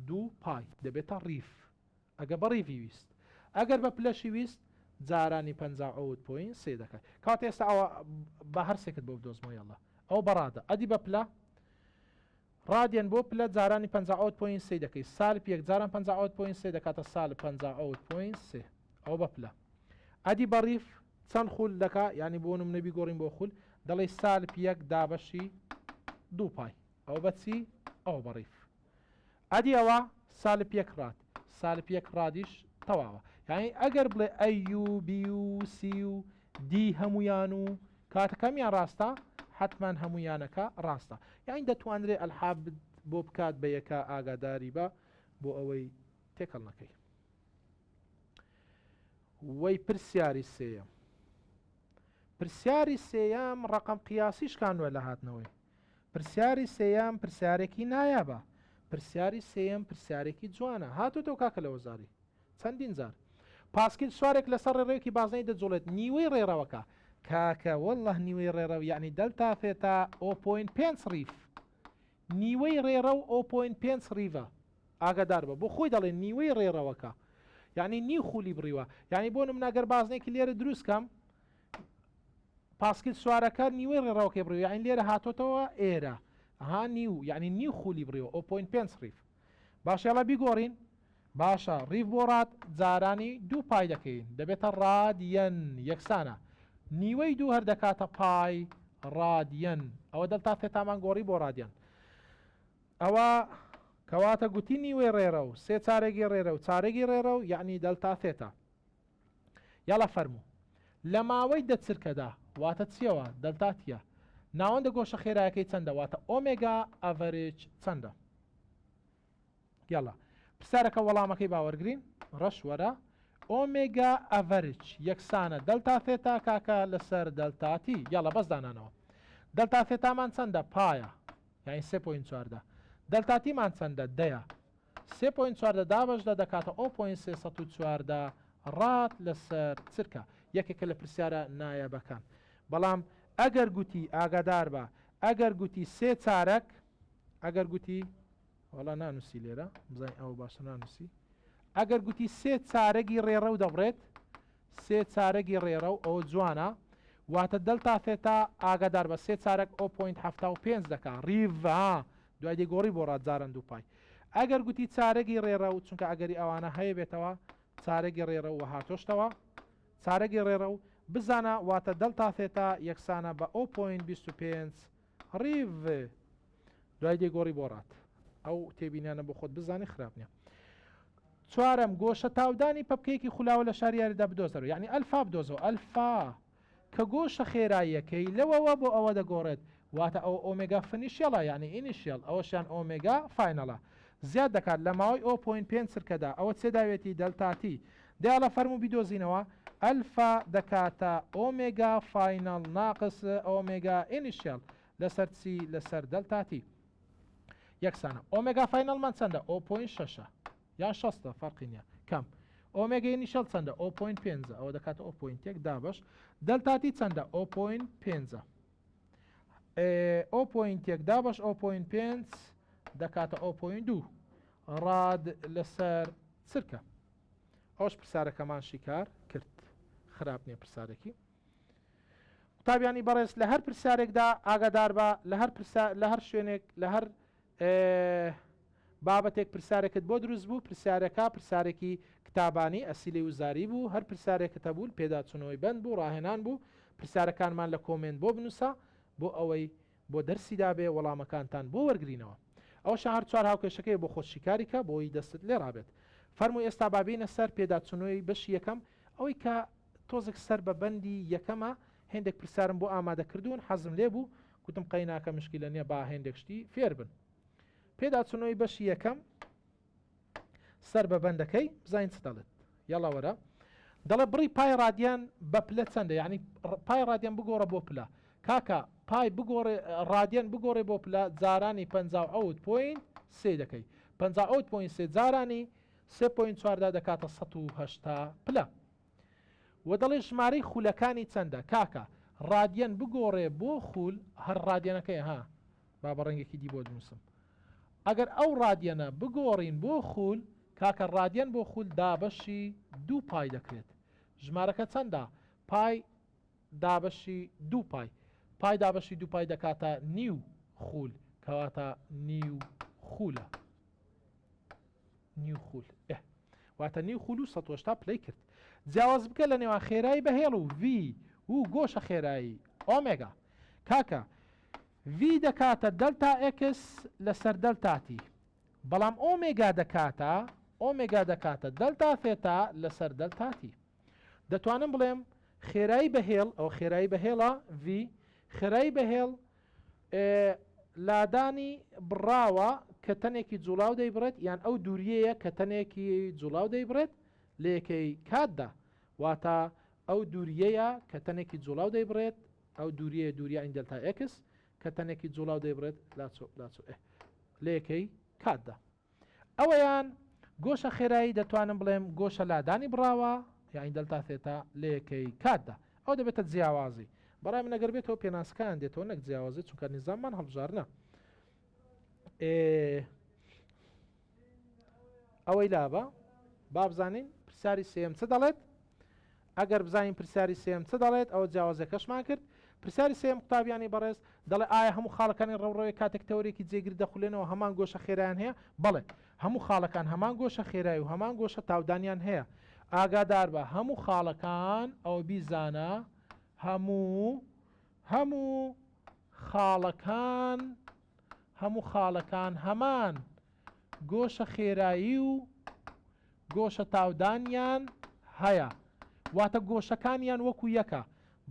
دوو پای دەبێتە ڕیف ئەگە بە ڕیڤی ویست. ئەگەر بە پلەشی ویست جارانی 57 point سێ دەکات. کەواتە ئێستا ئەوە با هەر سێکت بۆ بدۆزمەوە یەڵا. ئەوە بە rad ە. ئەدی بە پلە؟ ڕادیەن بۆ پلە جارانی 57 point سێ دەکەی. سالب یەک جاران 57 point سێ دەکاتە سالب 57 point سێ. ئەوە بە پلە. ئەدی بە ڕیف چەند خول دەکا؟ یانی بۆ نمونە بیگۆڕین بۆ خول دەڵێی سالب یەک دابەشی دوو پای. ئەوە بە چی؟ ئەوە بە ڕیف. ئەدی ئەوە سالب یەک rad سالب یەک rad یش. تەواوە یانی ئەگەر بڵێ A و B و C و D هەمویان و کاتە کامیان ڕاستە حتمان هەمویانەکە ڕاستە یانی دەتوانرێ ئەلحاب بۆ بکات بە یەکە ئاگاداری بە بۆ ئەوەی تێکەڵ نەکەی وەی پرسیاری سێیەم پرسیاری سێیەم ڕقم قیاسی شکانوە لە هاتنەوەی پرسیاری سێیەم پرسیارێکی نایابە پرسیاری سێیەم پرسیارێکی جوانە هاتۆتەوە کاکە لە وەزاری چەندین جار پاسکیل سوارێک لەسەر ڕێڕەوێکی بازنەی دەجوڵێت نیوەی ڕێڕەوەکە کاکە واللە نیوەی ڕێڕەو یعنی delta theta o point پێنج ڕیف نیوەی ڕێڕەو o point پێنج ڕیڤە ئاگادار بە بۆ خۆی دەڵێ نیوەی ڕێڕەوەکە یعنی نیو خولی بڕیوە یعنی بۆ نمونە گەر بازنێکی لێرە دروست کەم پاسکیل سوارەکە نیوەی ڕێڕەوەکەی بڕیوە یعنی لێرە هاتۆتەوە ئێرە ها نیو یعنی نیو خولی بڕیوە o point پێنج ڕیف باشە یاڵا بیگۆڕین باشە ڕیف بۆ rad جارانی دوو pi دەکەین دەبێتە ڕادیەن یەکسانە نیوەی دوو هەر دەکاتە pi radian ئەوە delta theta مان گۆڕی بۆ ڕادیەن ئەوە کەواتە گوتی نیوەی ڕێرە و سێ چارێکی ڕێرە و چارێکی ڕێرە و یعنی delta theta یاڵا فەرموو. لە ماوەی دە چرکەدا، واتە چیەوە؟ delta t یە. ناوەندە گۆشە خێرایەکەی چەندە؟ واتە omega average چەندە؟ یاڵا پرسیارەکە وەڵامەکەی با وەرگرین. ڕەش وەرە. omega average یەکسانە delta theta کاکە لەسەر delta t. یاڵا بەس دانانەوە. delta theta مان چەندە؟ pi یە. یانی سێ point 14. delta t مان چەندە؟ دەیە. سێ point 14 دابەش دە دەکاتە o point 314 rad لەسەر چرکە. یەکێکە لە پرسیارە نایابەکان. بەڵام ئەگەر گوتی ئاگادار بە ئەگەر گوتی سێ چارەک ئەگەر گوتی وەڵا نانوسی لێرە بزانین ئەوە باشە نانوسی ئەگەر گوتی سێ چارەگی ڕێڕەو دەبڕێت سێ چارەگی ڕێڕەو ئەوە جوانە واتە delta theta ئاگادار بە سێ چارەک o point 75 دەکا ڕیڤ دوای دەیگۆڕی بۆ rad جاران دوو pi. ئەگەر گوتی چارەگی ڕێڕەو، چونکە ئەگەری ئەوانە هەیە بێتەوە، چارەگی ڕێڕەو و هاتۆشتەوە، چارەگی ڕێڕەو، بزانە واتە delta theta یەکسانە بە o point 25 ڕیڤ. دوای دەیگۆڕی بۆ rad. ئەو تێبینیانە بۆ خۆت بزانی خراپ نییە. چوارەم، گۆشە تاودانی پەپکەیەکی خولاوە لە شاری یاریدا بدۆزەرەوە. یەعنی ئەلفا بدۆزەوە. ئەلفا. کە گۆشە خێراییەکەی لەوەوە بۆ ئەوە دەگۆڕێت، واتە ئەوە omega initial ە یانی initial، ئەوەشیان omega final ە. زیاد دەکات لە ماوەی o point پێنج چرکەدا، ئەوە چێ داوێتی delta t. دەیاڵە فەرموو بیدۆزینەوە، ئەلفا دەکاتە omega final ناقس omega initial لەسەر چی؟ لەسەر delta t. یەکسانە. omega final مان چەندە؟ o point شەشە. یان شەستە فەرقی نیە کەم. omega initial چەندە o point پێنجە ئەوە دەکاتە o point یەک دابەش delta t چەندە o point پێنجە o point یەک دابەش o point پێنج دەکاتە o point دوو rad لەسەر چرکە ئەوش پرسیارەکەمان شیکار کرد خراپ نییە پرسیارێکی قوتابیانی بەڕێز لە هەر پرسیارێکدا ئاگادار بە لە هەر لە هەر شوێنێک لە هەر بابەتێک پرسیارێکت بۆ دروست بوو، پرسیارەکە پرسیارێکی کتابانی، ئەسیلەی وزاری بوو، هەر پرسیارێکت هەبوو، پێداچوونەوەی بەند بوو، ڕاهێنان بوو، پرسیارەکانمان لە comment بۆ بنووسە بۆ ئەوەی بۆ دەرسی دابێ وەڵامەکانتان بۆ وەرگرینەوە. ئەوەشیان هەر چوار هاوکێشەکەیە بۆ خۆت شیکاری کە بۆی دەستت لێ ڕابێت. فەرموو ئێستا با بێینە سەر پێداچوونەوەی بەشی یەکەم، ئەوەی کە تۆزێک سەر بە بەندی یەکەمە، هێندێک پرسیارم بۆ ئامادە کردوون حەزم لێ بوو گوتم قەیناکە مشکیلە نیە با هێندێک شتی فێر بن. پێداچونەوەی بەشی یەکەم سەر بە بەندەکەی بزانین چ دەڵێت یاڵا وەرە دەڵێ بڕی pi radian بە پلە چەندە یعنی pi radian بگۆڕە بۆ پلە کاکە pi بگۆڕێ ڕادیان بگۆڕێ بۆ پلە جارانی 59 point سێ دەکەی 59 point سێ جارانی سێ point چواردا دەکاتە 180 پلە وە دەڵێ ژمارەی خولەکانی چەندە کاکە ڕادیەن بگۆڕێ بۆ خول هەر ڕادیەنەکەی ها با بە ڕەنگێکی دی بۆت بنووسم ئەگەر ئەو ڕادیەنە بگۆڕین بۆ خول کاکە ڕادیەن بۆ خول دابەشی دوو pi دەکرێت ژمارەکە چەندە pi دابەشی دوو pi pi دابەشی دوو pi دەکاتە نیو خول کەواتە نیو خولە نیو خول ئه واتە نیو خول و 180 پلەی کرد جیاواز بکە لە نێوان خێرایی بەهێڵ و V و گۆشە خێرایی ئۆمێگا کاکە V دەکاتە delta x لەسەر delta t بەڵام ئۆمێگا دەکاتە. ئۆمێگا دەکاتە دەلتا ثێتا لەسەر دەلتا تی. دەتوانم بڵێم خێرایی بە هێڵ، ئەوە خێرایی بە هێڵە V، خێرایی بە هێڵ لادانی بڕاوە کە تەنێکی جوڵاو دەیبڕێت یان ئەو دووریەیە کە تەنێکی جوڵاو دەیبڕێت لە یەکەی کاتدا واتە ئەو دووریەیە کە تەنێکی جوڵاو دەیبڕێت ئەو دووریەیە دووریە عین دەلتا ئێکس کە تەنێکی جوڵاو دەیبڕێت لاچۆ لاچۆ ئێ لە یەکەی کاتدا. ئەوەیان گۆشە خێرایی دەتوانم بڵێم گۆشە لادانی بڕاوە یانی دەلتا ثێتا لە یەکەی کاتدا ئەوە دەبێتە جیاوازی بەڕای من ئەگەر بێتەوە پێناسەکەیان دێتەوە نەک جیاوازی چونکە نیزاممان هەڵبژاردنە ئێ ئەوەی لابە با بزانین پرسیاری سێم چ دەڵێت ئەگەر بزانین پرسیاری سێیەم چ دەڵێت، ئەوە جیاوازیەکەشمان کرد. پرسیاری سێیەم قوتابیانی بەڕێز دەڵێ ئایا هەموو خاڵەکانی ڕەوڕەوێک کاتێک تەوەرێکی جێگر دەخولێنەوە هەمان گۆشە خێرایان هەیە؟ بەڵێ هەموو خاڵەکان هەمان گۆشە خێرای و هەمان گۆشە تاودانیان هەیە. ئاگاداربە هەموو خاڵەکان ئەوە بیزانە هەموو هەموو خاڵەکان هەموو خاڵەکان هەمان گۆشە خێرایی و گۆشە تاودانیان هەیە واتە گۆشەکانیان وەکو یەکە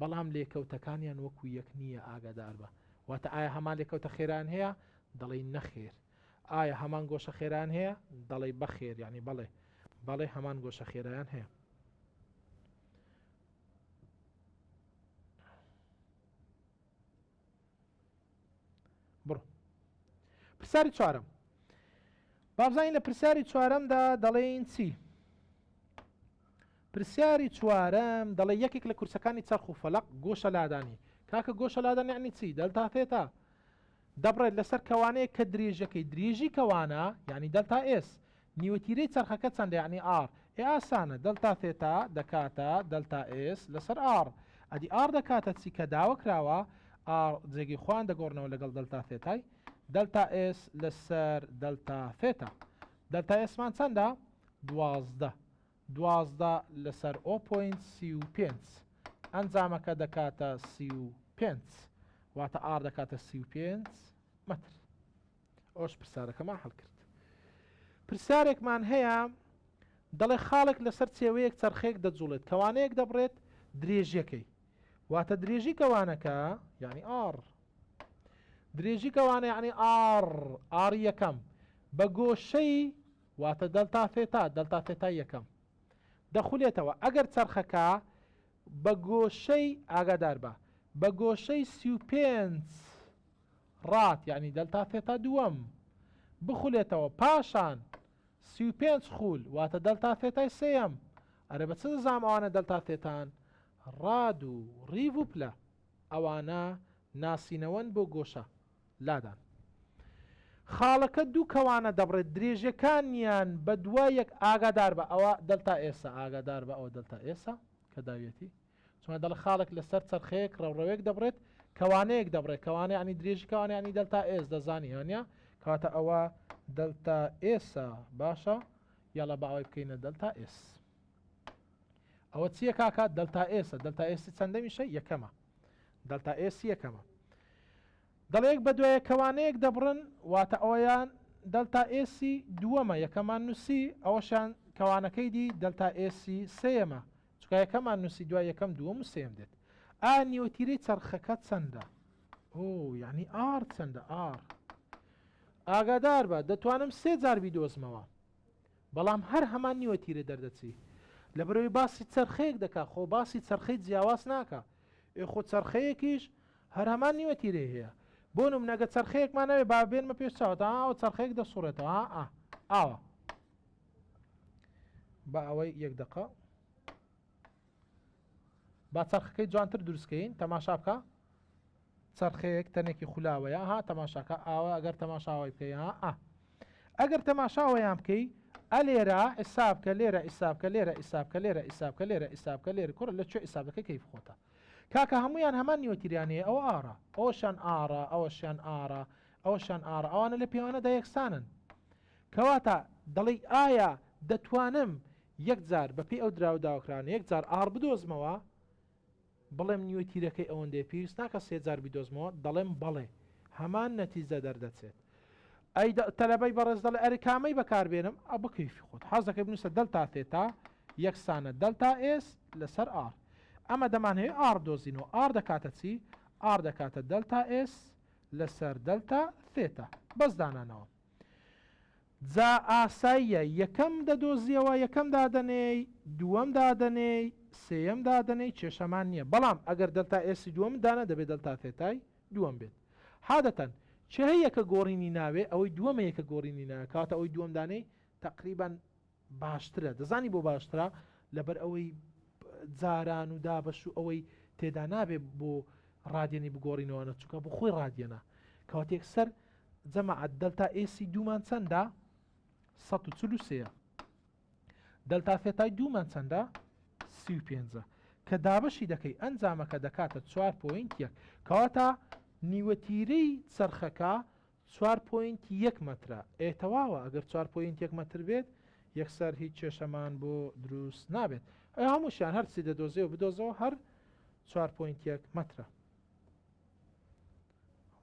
بەڵام لێکەوتەکانیان وەکو یەک نییە ئاگاداربە واتە ئایا هەمان لێکەوتە خێرایان هەیە دەڵێی نەخێر ئایا هەمان گۆشە خێرایان هەیە دەڵێی بەخێر یعنی بەڵێ بەڵێ هەمان گۆشە خێرایان هەیە. بڕۆ پرسیاری چوارەم بابزانین لە پرسیاری چوارەمدا دەڵێین چی پرسیاری چوارەم دەڵێ یەکێک لە کورسەکانی چەرخ و فەلق گۆشە لادانی کاکە گۆشە لادان یعنی چی دەلتا ثێتا دەبڕێت لەسەر کەوانەیە کە درێژەکەی درێژی کەوانە یعنی دەلتا ئێس نیوەتیرەی چەرخەکە چەندە یەعنی R؟ ئێ ئاسانە دەلتا ثێتا دەکاتە دەلتا ئێس لەسەر R ئەدی R دەکاتە چی کە داوە کراوە R جێگەی خۆیان دەگۆڕنەوە لەگەڵ دەلتا ثێتای دەلتا ئێس لەسەر دەلتا ثێتا دەلتا ئێسمان چەندە؟ 12 12 لەسەر o point 35 ئەنجامەکە دەکاتە 35 واتە R دەکاتە 35 مەتر. ئەوەش پرسیارەکەمان حل کرد. پرسیارێکمان هەیە دەڵێ خاڵێک لەسەر چێوەیەک چەرخەیەک دەجوڵێت کەوانەیەک دەبڕێت درێژیەکەی واتە درێژی کەوانەکە یعنی R درێژی کەوانە یعنی R R یەکەم بە گۆشەی واتە دەلتا ثێتا دەلتا ثێتا یەکەم دەخولێتەوە ئەگەر چەرخەکە بە گۆشەی ئاگادار بە بە گۆشەی 35 rad یانی دەلتا ثێتا دووەم بخولێتەوە پاشان 35 خول واتە دەلتا ثێتای سێیەم ئەرێ بە چ دەزانم ئەوانە دەلتا ثێتان rad و ریv و پلە ئەوانە ناسینەوەن بۆ گۆشە لادان خاڵەکە دوو کەوانە دەبڕێت درێژەکانیان بە دوای یەک ئاگادار بە ئەوە دەلتا ئێسە ئاگادار بە ئەوە دەلتا ئێسە کە داویەتی چونکە دەڵێ خاڵێک لەسەر چەرخەیەک ڕەوڕەوێک دەبڕێت کەوانەیەک دەبڕێت کەوانە ینی درێژی کەوانە ینی دەلتا ئێس دەزانی یانە کەواتە ئەوە دەلتا ئێسە باشە یاڵا باوای بکەینە دەلتا ئێس ئەوە چییە کاکە دەلتا ئێسە دەلتا ئێسی چەندەمیشە یەکەمە دەلتا ئێسی یەکەمە دەڵێک بە دوایە کەوانەیەک دەبڕن واتە ئەویان دەلتا ئێسی دووەمە یەکەمان نووسی ئەوەشان کەوانەکەی دی دەلتا ئێسی سێیەمە چونکە یەکەمان نووسی دوای یەکەم دووەم و سێیەم دێت. ئایا نیوەتیرەی چەرخەکە چەندە؟ ئۆ یعنی R چەندە R ئاگادار بە دەتوانم سێ جار بیدۆزمەوە بەڵام هەر هەمان نیوەتیرە دەردەچی لەبەرەوەی باسی چەرخەیەک دەکا خۆ باسی چەرخەی جیاواز ناکا ئێ خۆ چەرخەیەکیش هەر هەمان نیوەتیرەی هەیە بۆ نمونە گە چەرخەیەکمان هەبێ با بێنمە پێش چاوت ئاوە چەرخەیەک دەسوڕێتەوە ئا ئاوە با ئەوەی یەک دقە با چەرخەکەی جوانتر دروستکەین تەماشا بکە چرخەیەک تەنێکی خولاوەیە ها تەماشاکە ئاوە ئەگەر تەماشاوای بکەی ها ئا ئەگەر تەماشاوەیان بکەی ئەلێرە حساب کە لێرە حساب کە لێرە حساب کە لێرە حساب کە لێرە حساب کە لێرە کوڕ لە کوێ حساب دەکەی کەیف خۆتە کاکە هەمویان هەمان نیوەتیریان هەیە ئەوە ئارا ئەوشان ئارا ئەوەشیان ئارا ئەوەشیان ئارا ئەوانە لە پێوانەدا یەکسانن کەواتە دەڵێی ئایا دەتوانم یەک جار بە پێی ئەو دراوە داواکراوانە یەک جار R بدۆزمەوە بڵێم نیوەی تیرەکەی ئەوەندەیە پێویست ناکە سێ جار بیدۆزمەوە دەڵێم بەڵێ هەمان نەتیجە دەردەچێت. ئەی تەلەبەی بەڕێز دەڵێ ئەرێ کامەی بەکار بێنم؟ ئە بە کەیفی خۆت. حەز دەکەی بنووسە delta theta یەکسانە delta S لەسەر R. ئەمە دەمانهەوێ R بدۆزینەوە. R دەکاتە چی؟ R دەکاتە delta S لەسەر delta theta. بەس دانانەوە. جا ئاساییە یەکەم دەدۆزیەوە یەکەم دادەنێی دووەم دادەنێی سێیەم دادەنێی کێشەمان نییە بەڵام ئەگەر delta S ی دووەمت دانا دەبێت delta theta ی دووەم بێت حادەتەن کێ یەکە گۆڕینی ناوێ ئەوەی دووەمە یەکە گۆڕینی ناوێ کەواتە ئەوەی دووەم دانێی تەقریبەن باشترە دەزانی بۆ باشترە لەبەر ئەوەی جاران و دابەش و ئەوەی تێدا نابێ بۆ radian ی بگۆڕینەوەنە چونکە بۆ خۆی radian ە کەواتە یەکسەر جەماعەت delta S ی دوومان چەندە 143 delta theta ی دوومان چەندە؟ 35 ە. کە دابەشی دەکەی ئەنجامەکە دەکاتە چوار point یەک. کەواتە نیوەتیرەی چەرخەکە چوار point یەک مەترە. ئێ تەواوە ئەگەر چوار point یەک مەتر بێت یەکسەر هیچ کێشەمان بۆ دروست نابێت. ئێ هەمووشیان هەرچی دەدۆزێ و بدۆزەوە هەر چوار point یەک مەترە.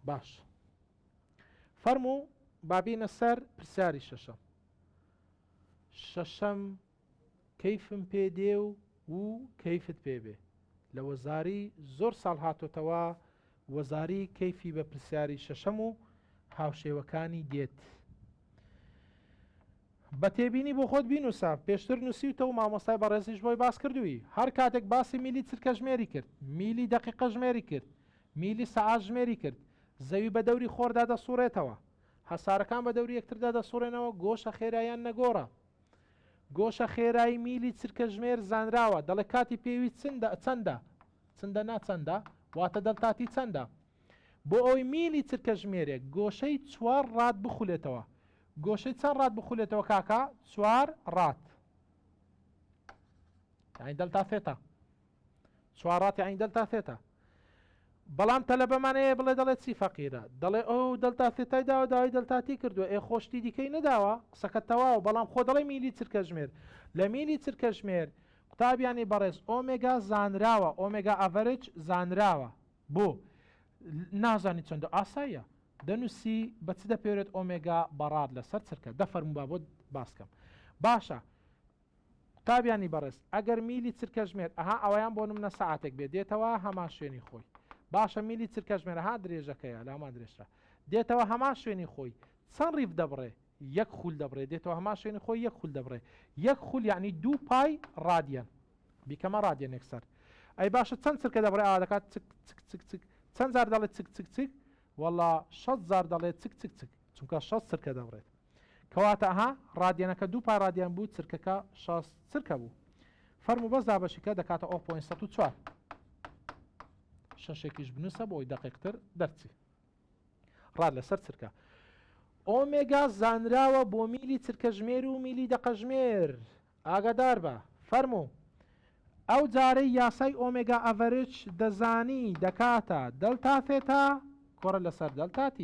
باش فەرموو با بینە سەر پرسیاری شەشەم. شەشەم، کەیفم پێ دێ و و کەیفت پێ بێ. لە وەزاری زۆر ساڵ هاتۆتەوە وەزاری کەیفی بە پرسیاری شەشەم و هاوشێوەکانی دێت. بە تێبینی بۆ خۆت بینوسە، پێشتر نوسیوتە و مامۆستای بەڕێزیش بۆی باس کردووی. هەر کاتێک باسی میلی چرکەژمێری کرد، میلی دەقیقەژمێری کرد، میلی سەعاتژمێری کرد، زەوی بە دەوری خۆردا دەسوڕێتەوە. هەسارەکان بە دەوری یەکتردا دەسوڕێنەوە، گۆشە خێراییان نەگۆڕە. گۆشە خێرایی میلی چرکەژمێر زانراوە، دەڵێ کاتی پێویست چندە، چەندە؟ چندە نا چەندە؟ واتە delta T چەندە؟ بۆ ئەوەی میلی چرکەژمێرێک گۆشەی چوار rad بخولێتەوە. گۆشەی چەند rad بخولێتەوە کاکە؟ چوار rad. یانی delta theta. چوار rad یانی delta theta. بەڵام تەلەبەمان هەیە بڵێ دەڵێ چی فەقیرە دەڵێ ئەو delta theta ی داوە داوای delta T کردووە ئێ خۆ شتی دیکەی نەداوە قسەکە تەواوە بەڵام خۆ دەڵێ میلی چرکەژمێر لە میلی چرکەژمێر قوتابیانی بەڕێز ئۆمێگا زانراوە omega average زانراوە بۆ نازانی چەندە ئاساییە دەنووسی بە چ دەپێورێت ئۆمێگا بە rad لەسەر چرکە دە فەرموو با بۆت باسکەم باشە قوتابیانی بەڕێز ئەگەر میلی چرکەژمێر ئەها ئەوەیان بۆ نمونە سەعاتێک بێ دێتەوە هەمان شوێنی خۆی باشە میلی چرکەژمێر ئەها درێژەکەیە لە هەمان درێژترە دێتەوە هەمان شوێنی خۆی چەند ڕیف دەبڕێ یەک خول دەبڕێ دێتەوە هەمان شوێنی خۆی یەک خول دەبڕێ یەک خول یعنی دوو pi radian بیکەمە ڕادیەن یەکسەر ئەی باشە چەند چرکە دەبڕێ ئاوا دەکات چک چک چک چک چەند جار دەڵێ چک چک چک وەڵا شەست جار دەڵێ چک چک چک چونکە شەست چرکە دەبڕێت کەواتە ئەها ڕادیەنەکە دوو pi radian بوو چرکەکە 60 چرکە بوو فەرموو بەس دابەشیکە دەکاتە o point 104 شەشێکیش بنووسە بۆی دەقیقتر دەرچی rad لەسەر چرکە ئۆمێگا زانراوە بۆ میلی چرکەژمێر و میلی دەقەژمێر ئاگادار بە فەرموو ئەو جارەی یاسای omega average دەزانی دەکاتە delta theta کۆڕە لەسەر delta T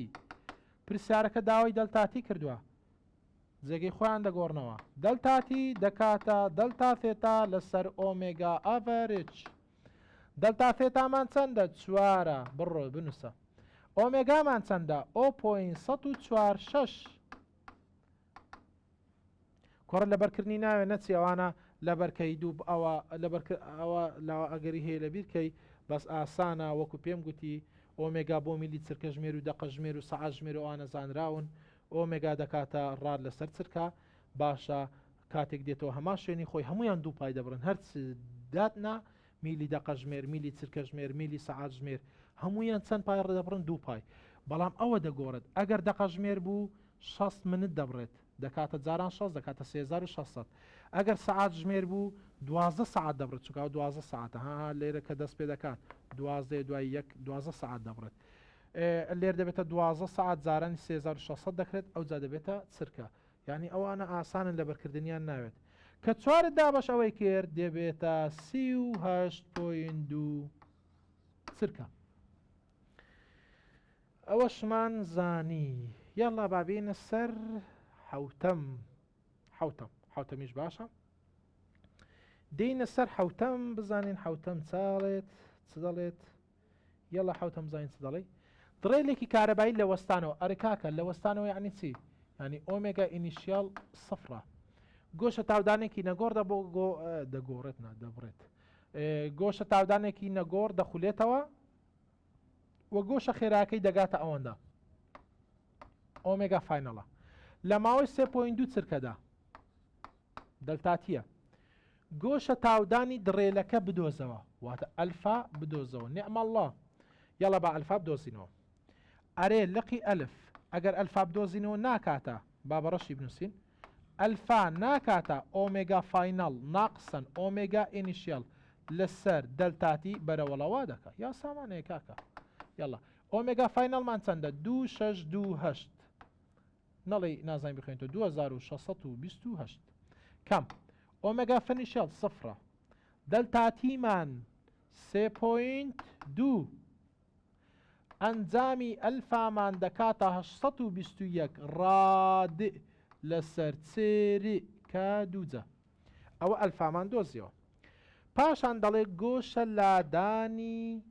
پرسیارەکە داوای delta T کردووە جێگەی خۆیان دەگۆڕنەوە delta T دەکاتە delta theta لەسەر omega average delta theta مان چەندە چوارە بڕۆ بنووسە ئۆمێگامان چەندە o point 104 شەش کوڕە لەبەرکردنی ناوێ نەچی ئەوانە لەبەرکەی دوو ئەوە لەبەر ئەوە لاوە ئەگەری هەیە لەبیر کەی بەس ئاسانە وەکو پێم گوتی ئۆمێگا بۆ میلی چرکەژمێر و دەقەژمێر و سەعاتژمێر و ئەوانە زانراون ئۆمێگا دەکاتە rad لەسەر چرکە باشە کاتێک دێتەوە هەمان شوێنی خۆی هەمویان دوو pi دەبڕن هەرچ داتنا میلی دەقەژمێر میلی چرکەژمێر میلی سەعاتژمێر هەمویان چەند pi ڕدەبڕن دوو pi بەڵام ئەوە دەگۆڕێت ئەگەر دەقەژمێر بوو 60 منت دەبڕێت دەکاتە جاران شەست دەکاتە 3600 ئەگەر سەعات ژمێر بوو 12 سەعات دەبڕێت چونکە ئەو 12 سەعاتە ها ها لێرە کە دەست پێ دەکات دوازدەیە دوای یەک 12 سەعات دەبڕێت لێر دەبێتە 12 سەعات جارانی 3600 دەکرێت ئەوجا دەبێتە چرکە یعنی ئەوانە ئاسانن لەبەرکردنیان ناوێت کە چوارت دابەش ئەوەی کرد دەبێتە 38.2 چرکە ئەوەشمان زانی یاڵا با بێینە سەر حەوتەم حەوتەم حەوتەمیش باشە دێینە سەر حەوتەم بزانین حەوتەم چاڵێت چ دەڵێت یاڵا حەوتەم زانین چ دەڵێ. دڕێلێکی کارەبایی لە وەستانەوە ئەرێ کاکە لە وەستانەوە یعنی چی یعنی ئۆمێگا initial سفرە گۆشە تاودانێکی نەگۆڕ دە بۆ گۆ دەگۆڕێت نا دەبڕێت گۆشە تاودانێکی نەگۆڕ دەخولێتەوە و گۆشە خێراکەی دەگاتە ئەوەندە ئۆمێگا final ە لە ماوەی سێ point دوو چرکەدا delta t یە. گۆشە تاودانی دڕێلەکە بدۆزەوە واتە ئەلفا بدۆزەوە نعم اللە یەڵا با ئەلفا بدۆزینەوە ئەرێ لقی ئەلف ئەگەر ئەلفا بدۆزینەوە ناکاتە با بە ڕەشی بنووسین ئەلفا ناکاتە ئۆمێگا final ناقسەن ئۆمێگا initial لەسەر delta t بەرەوەڵا وا دەکا یا سامانەیە کاکە یەڵا ئۆمێگا final مان چەندە دوو شەش دوو هەشت نەڵێی نازانین بخوێنیتەوە 2628 کەم ئۆمێگا initial سفرە delta t مان سێ point دوو ئەنجامی ئەلفامان دەکاتە 821 rad لەسەر چرکە دووجا ئەوە ئەلفامان دۆزیەوە پاشان دەڵێ گۆشە لادانی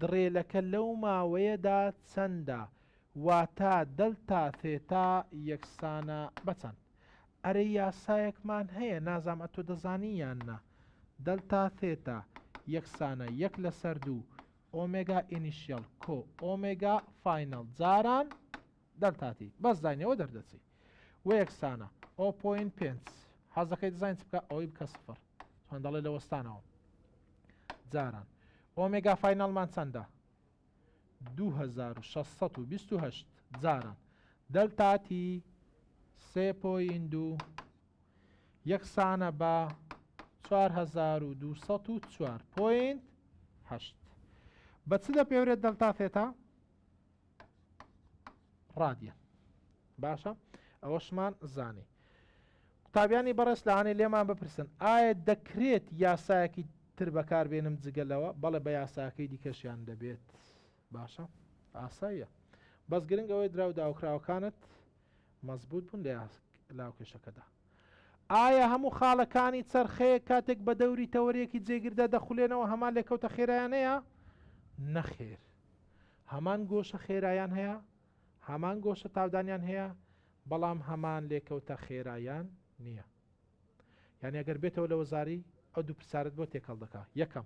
دڕێلەکە لەو ماوەیەدا چەندە؟ واتە delta theta یەکسانە بە چەند؟ ئەرێ یاسایەکمان هەیە نازام ئەتۆ دەزانی یان نا delta theta یەکسانە یەک لەسەر دوو ئۆمێگا initial کۆ ئۆمێگا final جاران delta t بەس داینەوە دەردەچی وە یەکسانە o point پێنج حەزەکەی دزانین چ بکە ئەوەی بکە سفر چۆن دەڵێ لە وەستانەوە جاران ئۆمێگا final مان چەندە 2628 جاران delta t سێ point دوو یەکسانە بە 4204 point هەشت بە چ دەپێورێت delta theta ڕادیان باشە ئەوەشمان زانی قوتابیانی بەڕێز لەوانەیە لێمان بپرسن ئایا دەکرێت یاسایەکی تر بەکاربێنم جگە لەوە بەڵێ بە یاساکەی دیکەشیان دەبێت باشە ئاساییە بەس گرنگ ئەوەی دراو داوکراوەکانت مەزبوط بوون لە لاوکێشەکەدا ئایا هەموو خاڵەکانی چەرخەیەک کاتێک بە دەوری تەوەرێکی جێگیردا دەخولێنەوە هەمان لێکەوتە خێرایانەیە نەخێر هەمان گۆشە خێرایان هەیە، هەمان گۆشە تاودانیان هەیە، بەڵام هەمان لێکەوتە خێرایان نییە. یانی ئەگەر بێتەوە لە وەزاری ئەو دوو پرسیارت بۆ تێکەڵ دەکا. یەکەم،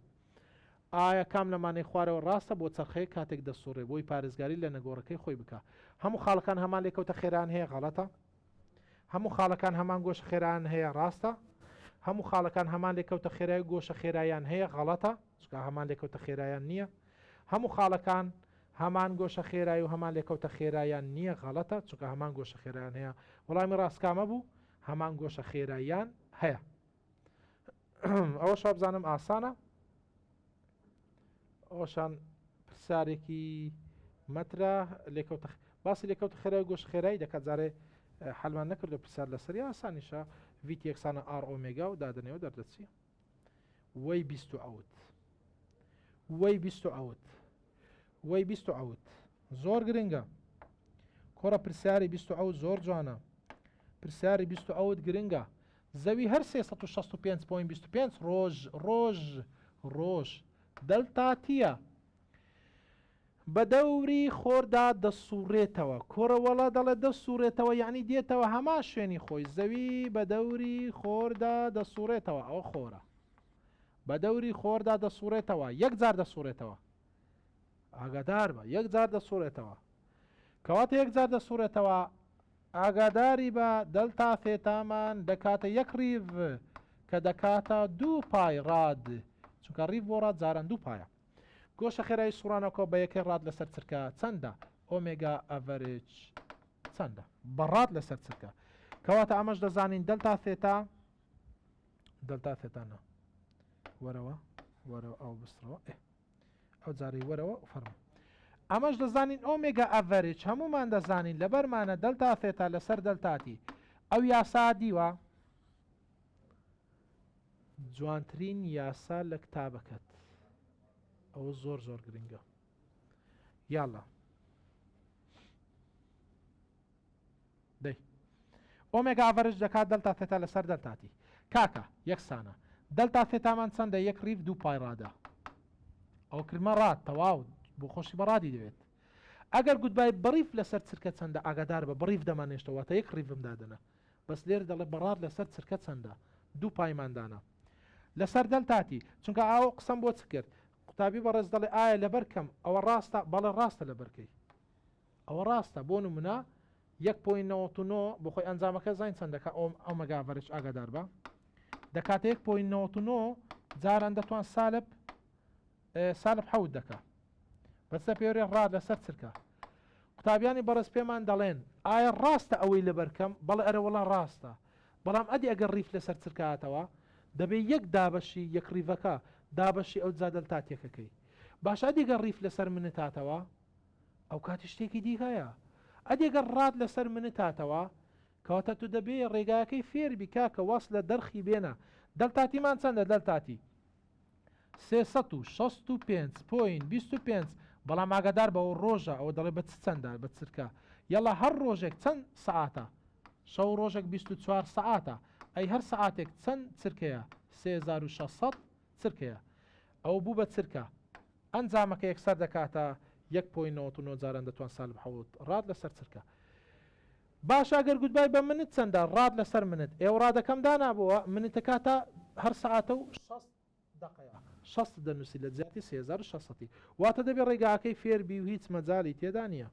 ئایا کام لەمانەی خوارەوە ڕاستە بۆ چەرخەیەک کاتێک دەسوڕێ بۆی پارێزگاری لە نەگۆڕەکەی خۆی بکا؟ هەموو خاڵەکان هەمان لێکەوتە خێرایان هەیە غەڵەتە. هەموو خاڵەکان هەمان گۆشە خێرایان هەیە ڕاستە. هەموو خاڵەکان هەمان لێکەوتە خێرای و گۆشە خێرایان هەیە غەڵەتە، چونکە هەمان لێکەوتە خێرایان نییە. هەموو خاڵەکان هەمان گۆشە خێرای و هەمان لێکەوتە خێرایان نییە غەڵەتە چونکە هەمان گۆشە خێرایان هەیە وەڵامی ڕاست کامە بوو هەمان گۆشە خێرایان هەیە ئەوە شابزانم ئاسانە ئەوشان پرسیارێکی مەترە لێکەوتە باسی لێکەوتە خێرای گۆش خێرایی دەکات جارێ حلمان نەکردو پرسیار لەسەر ئاسانیشە V t یەکسانە R ئۆمێگا و دادەنێەوە دەردەچی وەی بیست و عەوت وەی بیست و عەوت وەی بیست و عەوت زۆر گرنگە کۆڕە پرسیاری بیست و عەوت زۆر جوانە پرسیاری بیست و عەوت گرنگە زەوی هەر 365.25 ڕۆژ ڕۆژ ڕۆژ delta t یە بە دەوری خۆردا دەسوڕێتەوە. کۆڕە وەڵا دەڵێ دەسوڕێتەوە یەعنی دێتەوە هەمان شوێنی خۆی زەوی بە دەوری خۆردا دەسوڕێتەوە ئەوە خۆرە بە دەوری خۆردا دەسوڕێتەوە یەک جار دەسوڕێتەوە ئاگادار بە یەک جار دەسوڕێتەوە کەواتە یەک جار دەسوڕێتەوە ئاگاداری بە delta theta مان دەکاتە یەک ڕیڤ کە دەکاتە دوو pi rad چونکە ڕیڤ بۆ rad جاران دوو pi یە گۆشە خێرایی سوڕانەوەکە بە یەکەی rad لەسەر چرکە چەندە؟ ئۆمێگا average چەندە؟ بە rad لەسەر چرکە. کەواتە ئەمەش دەزانین delta theta delta theta نا وەرەوە وەرەوە ئەو بسڕەوە ئێ ئەو جارەی وەرەوە فەرموو ئەمەش دەزانین ئۆمێگا average هەمومان دەزانین لەبەرمانە delta theta لەسەر delta t ئەو یاسا دیوە جوانترین یاسا لە کتابەکەت ئەوە زۆر زۆر گرنگە یاڵا دەی ئۆمێگا average دەکات delta theta لەسەر delta t کاکە یەکسانە delta theta مان چەندە یەک ڕیف دوو pi rad ە ئەو کردمە rad تەواو بۆ خۆشی بە rad ی دەوێت. ئەگەر گوتبای بە ڕیف لەسەر چرکە چەندە ئاگادار بە بە ڕیف دەمانێشتەوە واتە یەک ڕیفم دادەنا بەس لێرە دەڵێ بە rad لەسەر چرکە چەندە دوو pi مان دانا لەسەر delta t چونکە ئاوە قسەم بۆ چ کرد قوتابی بەڕێز دەڵێ ئایا لەبەر کەم ئەوە ڕاستە بەڵێ ڕاستە لەبەرکەی ئەوە ڕاستە بۆ نمونە یەک point 99 بۆ خۆی ئەنجامەکە زین چەند دەکا ئۆم omega average ئاگادار بە دەکاتە یەک point 99 جاران دەتوان سالب سالب حەوت دەکا بەسە پێورێ rad لەسەر چرکە قوتابیانی بەڕێز پێمان دەڵێن ئایا ڕاستە ئەوەی لەبەرکەم بەڵێ ئەرە وەڵا ڕاستە بەڵام ئەدی ئەگەر ڕیف لەسەر چرکە هاتەوە دەبێ یەک دابەشی یەک ڕیڤەکە دابەشی ئەو جا delta t ەکەکەی باشە ئەدی گەر ڕیف لەسەر minute هاتەوە ئەو کاتی شتێکی دیکەیە ئەدی گەر rad لەسەر minute هاتەوە کەواتە تو دەبێ ڕێگاکەی فێربی کاکە واز لە دەرخی بێنە delta t مان چەندە delta t 365 point 25 بەڵام ئاگادار بە ئەوە ڕۆژە ئەوە دەڵێ بە چ چەندە بە چرکە یەڵا هەر ڕۆژێک چەند سەعاتە شەو ڕۆژێک 24 سەعاتە ئەی هەر سەعاتێک چەند چرکەیە 3600 چرکەیە ئەو بوو بە چرکە ئەنجامەکە یەکسەر دەکاتە 1.99 جاران دەتوان سالب حەوت rad لەسەر چرکە باشە ئەگەر گوتبای بە minute چەندە rad لەسەر minute ئێوە rad ەکەم دانابووە minute ەکاتە هەر سەعاتە و 60 دەقەیە شەست دەنووسی لە جیاتی 3600 واتە دەبێ ڕێگاکەی فێر بی و هیچ مەجالی تێدا نییە.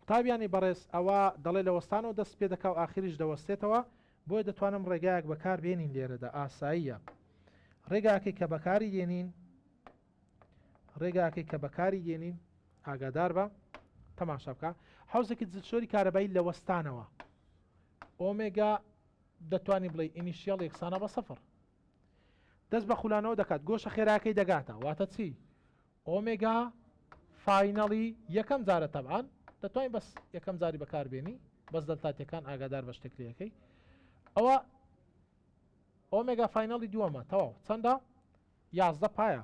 قوتابیانی بەڕێز ئەوە دەڵێ لە وەستانەوە دەست پێ دەکا و ئاخریش دەوەستێتەوە بۆیە دەتوانم ڕێگایەک بەکار بێنین لێرەدا ئاساییە ڕێگاکەی کە بەکاری دێنین ڕێگاکەی کە بەکاری دێنین ئاگادار بە تەماشا بکە حوزێکی جلشۆری کارەبایی لە وەستانەوە omega دەتوانی بڵێ initial یەکسانە بە سەفر دەست بە خولانەوە دەکات گۆشە خێراکەی دەگاتە واتە چی omega final ی یەکەم جارە تەبعەن دەتوانین بەس یەکەم جاری بەکاربێنی بەس delta t ەکان ئاگادار بە شتێک لەکەی ئەوە omega final ی دووەمە تەواو چەندە 11 pi یە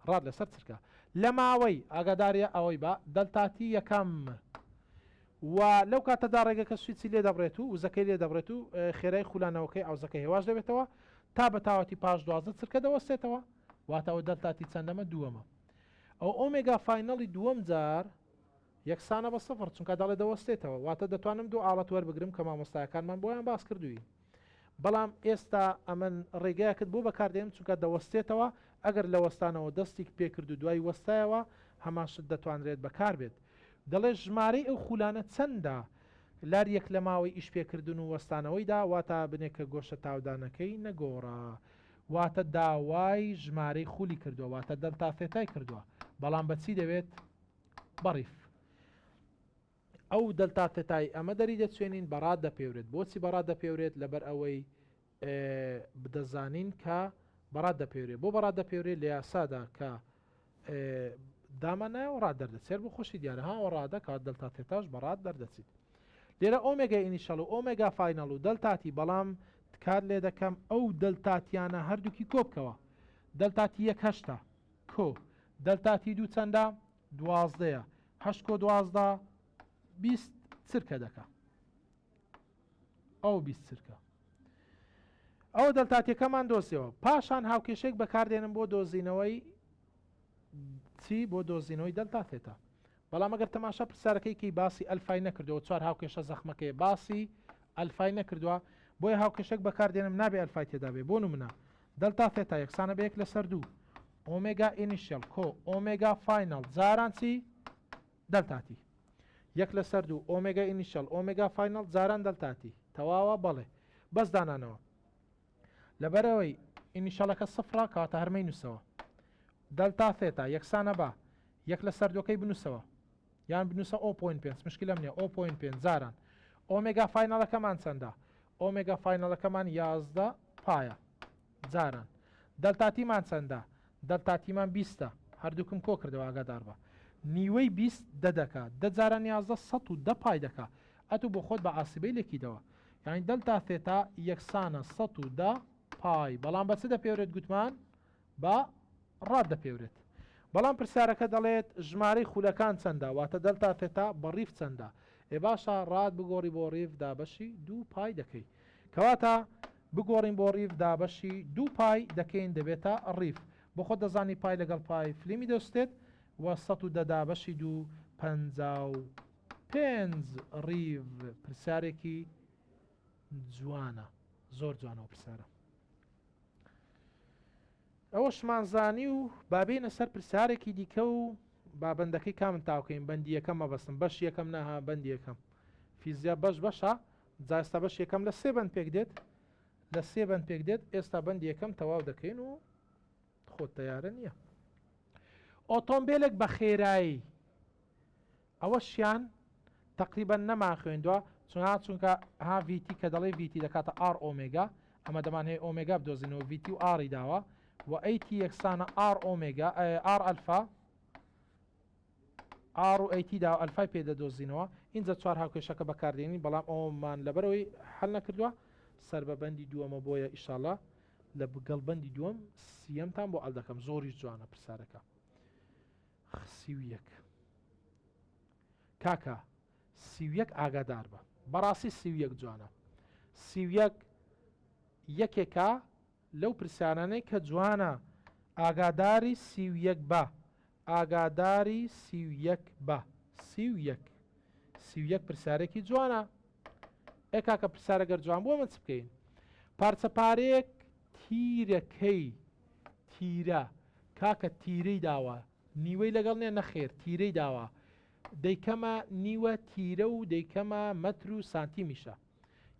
rad لەسەر چرکە لە ماوەی ئاگاداریە ئەوەی بە delta t یەکەم و لەو کاتەدا ڕێگەکە سویچی لێ دەبڕێت و وزەکەی لێ دەبڕێت و خێرای خولانەوەکەی عەوزەکە هێواش دەبێتەوە تا بە تاوەتی پاش دوازدە چرکە دەوەستێتەوە واتە ئەوە delta t چەندەمە دووەمە ئەو omega final ی دووەم جار یەکسانە بە سفر چونکە دەڵێ دەوەستێتەوە واتە دەتوانم دوو ئاڵەت وەربگرم کە مامۆستایەکانمان بۆیان باس کردووی بەڵام ئێستا ئەمن ڕێگایەکت بۆ بەکاردێنم چونکە دەوەستێتەوە ئەگەر لە وەستانەوە دەستیک پێکرد و دوای وەستایەوە هەمان شت دەتوانرێت بەکاربێت دەڵێ ژمارەی ئەو خولانە چەندە لار یەک لە ماوەی ئیشپێکردن و وەستانەوەیدا واتە بنێ کە گۆشە تاودانەکەی نەگۆڕا واتە داوای ژمارەی خولی کردووە واتە delta theta ی کردووە بەڵام بە چی دەوێت بە ڕیف ئەو delta theta ی ئەمە دەری دەچێنین بە rad دەپێورێت بۆچی بە rad دەپێورێت لەبەر ئەوەی دەزانین کە بە rad دەپێورێت بۆ بە rad دەپێورێت لە یاسادا کە دامانایەوە rad دەردەچێت بۆ خۆشی دیارە ها rad ە کات delta theta ش بە rad دەردەچیت لێرە omega initial و omega final و delta t بەڵام تکات لێ دەکەم ئەو delta t یانە هەردووکی کۆ بکەوە delta t یەک هەشتا کۆ delta t دوو چەندە دوازدەیە هەشت کۆ 12 20 چرکە دەکا ئەو 20 چرکە ئەوە delta t ەکەمان دۆزیەوە پاشان هاوکێشێک بەکاردێنم بۆ دۆزینەوەی چی بۆ دۆزینەوەی delta theta بەڵام ئەگەر تەماشا پرسیارەکەی کەی باسی ئەلفای نەکردەوە چوار هاوکێشە زەخمەکەی باسی ئەلفای نەکردووە بۆیە هاوکێشێک بەکاردێنم نابێ ئەلفای تێدا بێ بۆ نمونە delta theta یەکسانە بە یەک لەسەر دوو omega initial کۆ omega final جاران چی delta t یەک لەسەر دوو omega initial omega final جاران delta t تەواوە بەڵێ بەس دانانەوە لەبەرئەوەی initial ەکە سفرە کەواتە هەر مەینوسەوە. delta theta یەکسانە بە یەک لەسەر دووەکەی بنووسەوە یان بنووسە o point پێنج مشکلەم نییە o point پێنج جاران omega final ەکەمان چەندە omega final ەکەمان 11 pi یە جاران delta t مان چەندە delta t مان بیستە هەردووکم کۆ کردەوە ئاگادار بە نیوەی 20 دە دەکا دە جاران 11 110 pi دەکا ئەتوو بۆ خۆت بە عاسیبەی لێکیدەوە یانی delta theta یەکسانە 110 pi بەڵام بە چ دەپێورێت گوتمان بە rad دەپێورێت بەڵام پرسیارەکە دەڵێت ژمارەی خولەکان چەندە واتە delta theta بە ڕیف چەندە ئێ باشە rad بگۆڕی بۆ ڕیف دابەشی دوو pi دەکەی کەواتە بگۆڕین بۆ ڕیف دابەشی دوو pi دەکەین دەبێتە ڕیف. بۆ خۆت دەزانی پای لەگەڵ پای فلیمی دەستێت و 110 دابەشی دوو 55 ڕیڤ پرسیارێکی جوانە زۆر جوانە ئەو پرسیارە. ئەوەشمان زانی و با بێینە سەر پرسیارێکی دیکە و با بەندەکەی کامن تاوکەین بەندی یەکەم مەبەستم بەش یەکەم ناها بەندی یەکەم فیزیا بەش بەشە جا ئێستا بەش یەکەم لە سێ بەند پێک دێت لە سێ بەند پێک دێت ئێستا بەندی یەکەم تەواو دەکەین و خۆت تەیارە نییە ئۆتۆمبیلێک بە خێرایی ئەوەشیان تەقریبەن نەمان خوێندوە چونها چونکە ها VT کە دەڵێ VT دەکاتە R ئۆمێگا ئەمە دەمان هەیە ئۆمێگا بدۆزینەوە VT و R ی داوە و AT یەکسانە R ئۆمێگا R ئەلفا R و AT داوە ئەلفای پێ دەدۆزینەوە ئینجا چوار هاوکێشەکە بەکاردێنین بەڵام ئەومان لەبەرەوەی حل نەکردووە سەر بە بەندی دووەمە بۆیە ئیشاڵا لە بگەڵ بەندی دووەم سیەمتان بۆ ئەل دەکەم زۆریش جوانە پرسیارەکە 31 کاکە 31 ئاگادار بە بەڕاستی 31 جوانە 31 یەکێکە لەو پرسیارانەی کە جوانە ئاگاداری 31 بە ئاگاداری 31 بە 31 31 پرسیارێکی جوانە ئێ کاکە پرسیارە گەر جوان بووە من چ بکەین پارچە پارەیەک تیرەکەی تیرە کاکە تیرەی داوە نیوەی لەگەڵ نیە نەخێر تیرەی داوە دەیکەمە نیوە تیرە و دەیکەمە مەتر و سانتیمیشە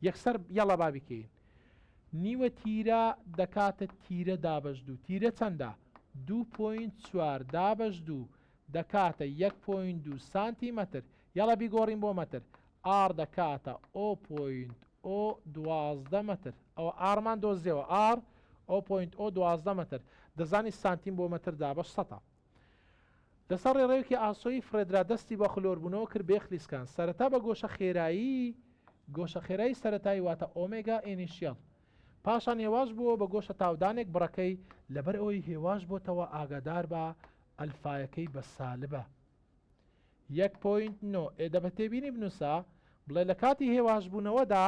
یەکسەر یەڵا با بیکەین نیوە تیرە دەکاتە تیرە دابەش دوو تیرە چەندە دوو point چوار دابەش دوو دەکاتە یەک point دوو سانتی مەتر یەڵا بیگۆڕین بۆ مەتر R دەکاتە o point o 12 مەتر ئەوە R مان دۆزیەوە R o point o 12 مەتر دەزانی سانتیم بۆ مەتر دابەش سەتە لەسەر ڕێڕەوێکی ئاسۆیی فڕێدرا دەستی بە خلۆربوونەوە کرد بێ خلیسکان سەرەتا بە گۆشە خێرایی گۆشە خێرایی سەرەتایی واتە ئۆمێگا initial پاشان هێواش بووەوە بە گۆشە تاودانێک بڕەکەی لەبەر ئەوەی هێواش بۆتەوە ئاگادار بە ئەلفایەکەی بە سالبە یەک point نۆ ئێ دە بە تێبینی بنووسە بڵێ لە کاتی هێواشبوونەوەدا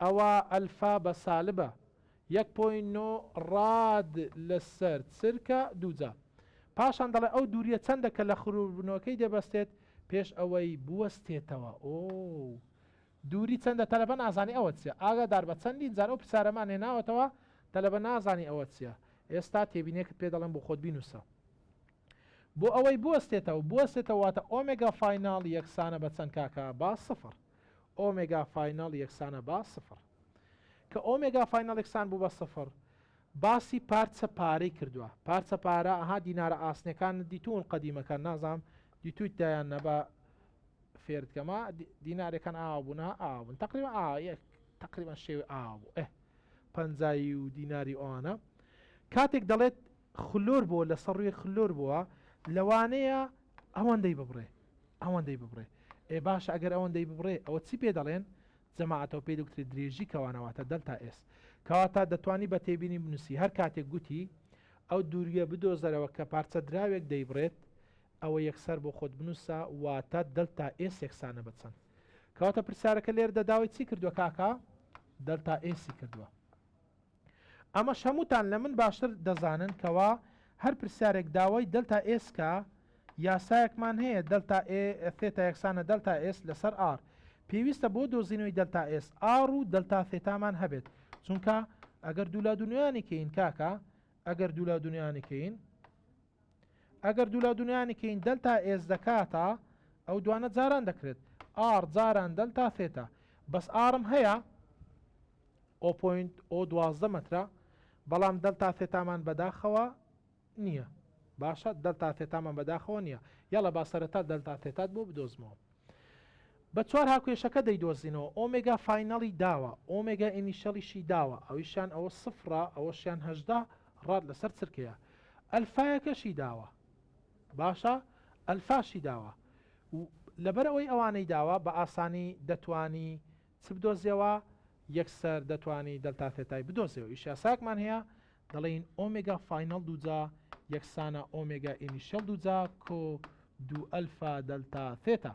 ئەوا ئەلفا بە سالبە یەک point نۆ rad لەسەر چرکە دووجا پاشان دەڵێ ئەو دووریە چەندە کە لە خلۆربوونەوەکەی دەبەستێت پێش ئەوەی بوەستێتەوە ئۆو دووری چەندە تەلەبە نازانی ئەوە چیە ئاگاداربە چەندین جار ئەو پرسیارەمان هێناوەتەوە تەلەبە نازانی ئەوە چیە ئێستا تێبینێکت پێ دەڵێم بۆ خۆت بینوسە بۆ ئەوەی بوەستێتەوە بوەستێتەوە واتە ئۆمێگا final یەکسانە بە چەند کاکە با سفر ئۆمێگا final یەکسانە بە سفر کە ئۆمێگا final یەکسان بوو بە سفر باسی پارچە پارەی کردووە پارچە پارە ئەها دینارە ئاسنەکان دیتون قەدیمەکان نازانم دیتویت دایان نەبا فێرت کەمە دینارەکان ئاوا بوون ئاوا بوون تقریبا ئا یەک تقریبا شێوەی ئاوا بوو ئێ پەنجایی و دیناری ئەوانە کاتێک دەڵێت خلۆر بووە لەسەر ڕووی خلۆر بووە لەوانەیە ئەوەندەی ببڕێ ئەوەندەی ببڕێ ئێ باشە ئەگەر ئەوەندەی ببڕێ ئەوە چی پێ دەڵێن جەماعەتەوە پێی دەگوترێت درێژی کەوانە واتە delta S کەواتە دەتوانی بە تێبینی بنووسی هەر کاتێک گوتی ئەو دووریە بدۆزەرەوە کە پارچە دراوێک دەیبڕێت ئەوە یەکسەر بۆ خۆت بنووسە واتە delta S یەکسانە بە چەند کەواتە پرسیارەکە لێرەدا داوای چی کردووە کاکە delta S ی کردووە ئەمەش هەمووتان لە من باشتر دەزانن کەوا هەر پرسیارێک داوای delta S کا یاسایەکمان هەیە delta ئێ theta یەکسانە delta S لەسەر R پێویستە بۆ دۆزینەوەی delta S R و delta theta مان هەبێت چونکە ئەگەر دوولا دونیانی کەین کاکە ئەگەر دوولا دونیانی کەین ئەگەر دوولا دونیانی کەین delta S دەکاتە ئەو دوانە جاران دەکرێت R جاران delta theta بەس R م هەیە o point o 12 مەترە بەڵام delta theta مان بەداخەوە نییە باشە delta theta مان بەداخەوە نییە یاڵە با سەرەتا delta theta ت بۆ بدۆزمەوە بە چوار هاوکێشەکە دەیدۆزینەوە ئۆمێگا final ی داوە ئۆمێگا initial یشی داوە ئەویشیان ئەوە سفرە ئەوەشیان 18 rad لەسەر چرکەیە ئەلفایەکەشی داوە باشە ئەلفاشی داوە و لەبەر ئەوەی ئەوانەی داوە بە ئاسانی دەتوانی چ بدۆزیەوە یەکسەر دەتوانی delta theta ی بدۆزیەوە ئیش یاساکمان هەیە دەڵێین ئۆمێگا final دووجا یەکسانە ئۆمێگا initial دووجا کۆ دوو ئەلفا delta theta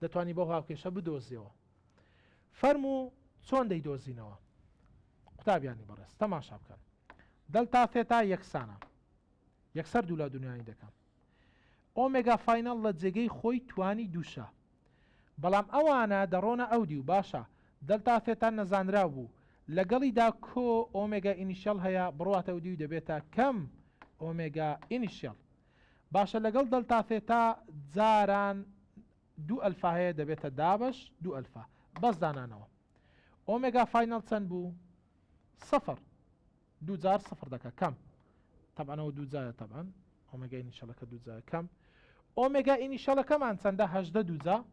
دەتوانی بەو هاوکێشە بدۆزیەوە فەرموو چۆن دەیدۆزینەوە قوتابیانی بەڕێز تەماشا بکەن. delta theta یەکسانە. یەکسەر دوولا دونیانی دەکەم. omega final لە جێگەی خۆی توانی دووشە. بەڵام ئەوانە دەڕۆنە ئەو دیو. باشە delta theta نەزانراو بوو. لەگەڵیدا کۆ omega initial هەیە بڕواتە ئەو دیو دەبێتە کەم omega initial. باشە لەگەڵ delta theta جاران دوو ئەلفا هەیە دەبێتە دابەش دوو ئەلفا. بەس دانانەوە. omega final چەند بوو؟ سفر. دوو جار سفر دەکا کەم. تەبعەن ئەوە دوو جایە تەبعەن omega initial ەکە دوو جایە کەم. omega initial ەکەمان چەندە؟ 18 دوو جا.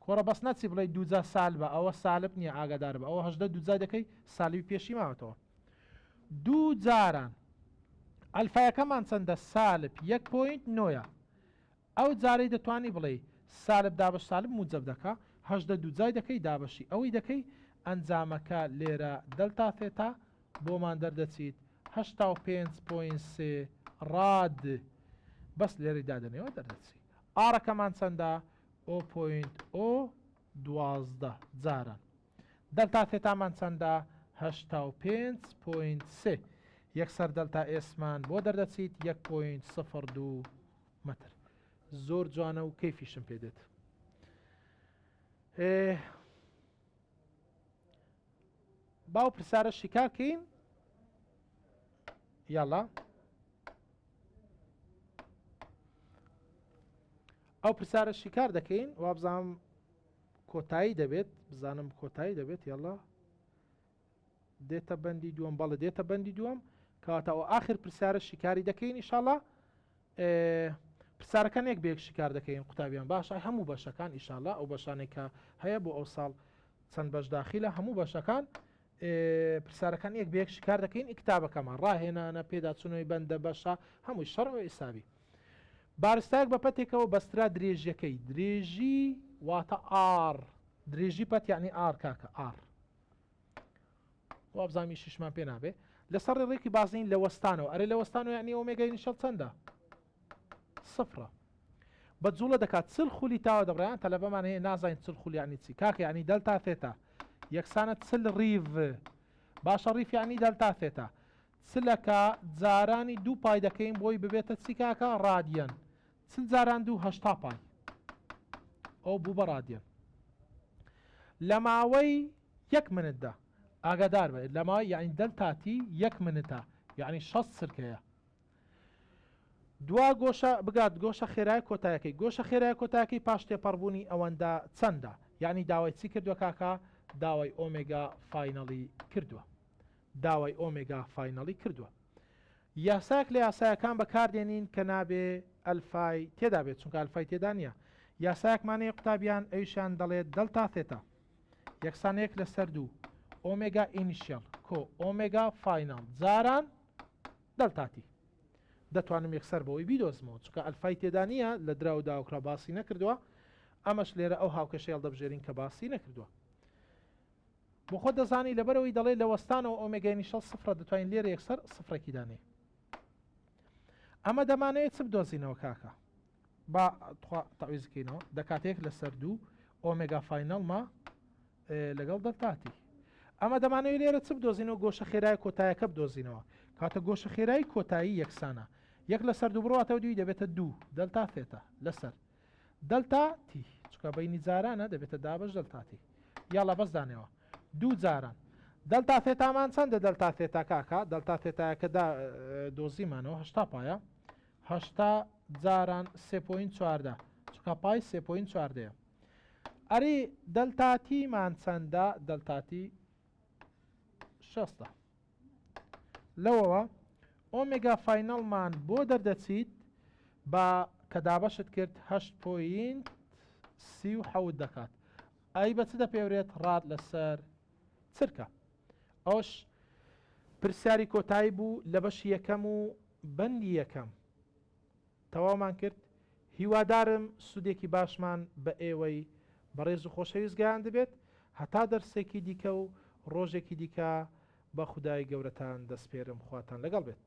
کۆڕە بەس نەچی بڵێ دووجا سالبە ئەوە سالب نییە ئاگادار بە ئەوە 18 دووجای دەکەی سالبی پێشی ماوەتەوە دوو جاران ئەلفایەکەمان چەندە سالب یەک point نۆیە ئەو جارەی دەتوانی بڵێی سالب دابەش سالب موجەب دەکا 18 دووجای دەکەی دابەشی ئەوەی دەکەی ئەنجامەکە لێرە delta theta بۆمان دەردەچیت 85 point سێ rad بەس لێرەی دادەنێەوە دەردەچی R ەکەمان چەندە o point o 12 جاران delta theta مان چەندە 85 point سێ یەکسەر delta S مان بۆ دەردەچیت یەک point سفر دوو مەتر. زۆر جوانە و کەیفیشم پێ دێت. باو پرسیارە شیکار کەین یاڵا ئەو پرسیارە شیکار دەکەین وابزانم کۆتایی دەبێت بزانم کۆتایی دەبێت یاڵا دێتە بەندی دووەم بەڵێ دێتە بەندی دووەم کەواتە ئەو ئاخر پرسیارە شیکاری دەکەین ئیشاڵا پرسیارەکان یەک بەیەک شیکار دەکەین قوتابیان باشە هەموو بەشەکان ئیشاڵا ئەو بەشانێک کە هەیە بۆ ئەو ساڵ چەند بەش داخیلە هەموو بەشەکان پرسیارەکان یەک بەیەک شکار دەکەین کتابەکەمان ڕاهێنانە پێداچوونەوەی بەندە بەشە هەمووی شەڕ و حیسابی بارستایەک بە پەتێکەوە بەسترا درێژیەکەی درێژی واتە R درێژی پەت یعنی R کاکە R وابزانم ئیشیشمان پێ نابێ لەسەر ڕێڕێکی بازنین لە وەستانەوە ئەرێ لە وەستانەوە یعنی omega initial چەندە سفرە بە جوڵە دەکات چل خولی تاوە دەبڕیان تەلەبەمان هەیە نازانین چل خول یعنی چی کاکە یعنی delta theta یەکسانە چل rev باشە rev یعنی delta theta چلەکە جارانی دوو pi دەکەین بۆی ببێتە چی کاکە radian چل جاران دوو 80 pi ئەو بوو بە radian لە ماوەی یەک minute دا ئاگادار بە لە ماوەی یعنی delta t یەک minute ە یعنی 60 چرکەیە دوا گۆشە بگات گۆشە خێرای کۆتایەکەی گۆشە خێرای کۆتایەکەی پاش تێپەڕبوونی ئەوەندە چەندە یعنی داوای چی کردووە کاکە داوای omega final ی کردووە داوای omega final ی کردووە یاسایەک لە یاسایەکان بەکاردێنین کە نابێ ئەلفای تێدا بێت چونکە ئەلفای تێدا نییە یاسایەکمان هەیە قوتابیان ئەویشیان دەڵێت delta theta یەکسانە یەک لەسەر دوو omega initial کۆ omega final جاران delta t دەتوانم یەکسەر بەوەی بیدۆزمەوە چونکە ئەلفای تێدا نییە لە دراو داوکرا باسی نەکردووە ئەمەش لێرە ئەو هاوکێشەی هەڵدەبژێرین کە باسی نەکردووە بۆ خۆت دەزانی لەبەرئەوەی دەڵێ لە وەستانەوە omega initial سفرە دەتوانین لێرە یەکسەر سفرێکی دانێ ئەمە دەمانەوێت چ بدۆزینەوە کاکە با تخوا تەعویزکەینەوە دەکات یەک لەسەر دوو omega final ما لەگەڵ delta t ئەمە دەمانەوێت لێرە چ بدۆزینەوە گۆشە خێرای کۆتایەکە بدۆزینەوە کاتە گۆشە خێرای کۆتایی یەکسانە یەک لەسەر دوو بڕاتەوە دووی دەبێتە دوو delta theta لەسەر delta t چونکە بەینی جارانە دەبێتە دابەش delta t یاڵا بەس دانێوە دوو جاران delta theta مان چەندە delta theta کاکە delta theta یەکە دا دۆزیمانەوە هەشتا pi یە هەشتا جاران سێ point چواردە چونکە pi سێ point چواردەیە ئەری delta t مان چەندە delta t شەستە لەوەوە omega final مان بۆ دەردەچیت بە کە دابەشت کرد هەشت point 37 دەکات ئەی بە چ دەپێورێت rad لەسەر چرکە ئەوش پرسیاری کۆتایی بوو لە بەشی یەکەم و بەندی یەکەم تەواومان کرد هیوادارم سوودێکی باشمان بە ئێوەی بەڕێز و خۆشەویست گەیاندبێت هەتا دەرسێکی دیکە و ڕۆژێکی دیکە بە خودای گەورەتان دەسپێرم خواتان لەگەڵ بێت.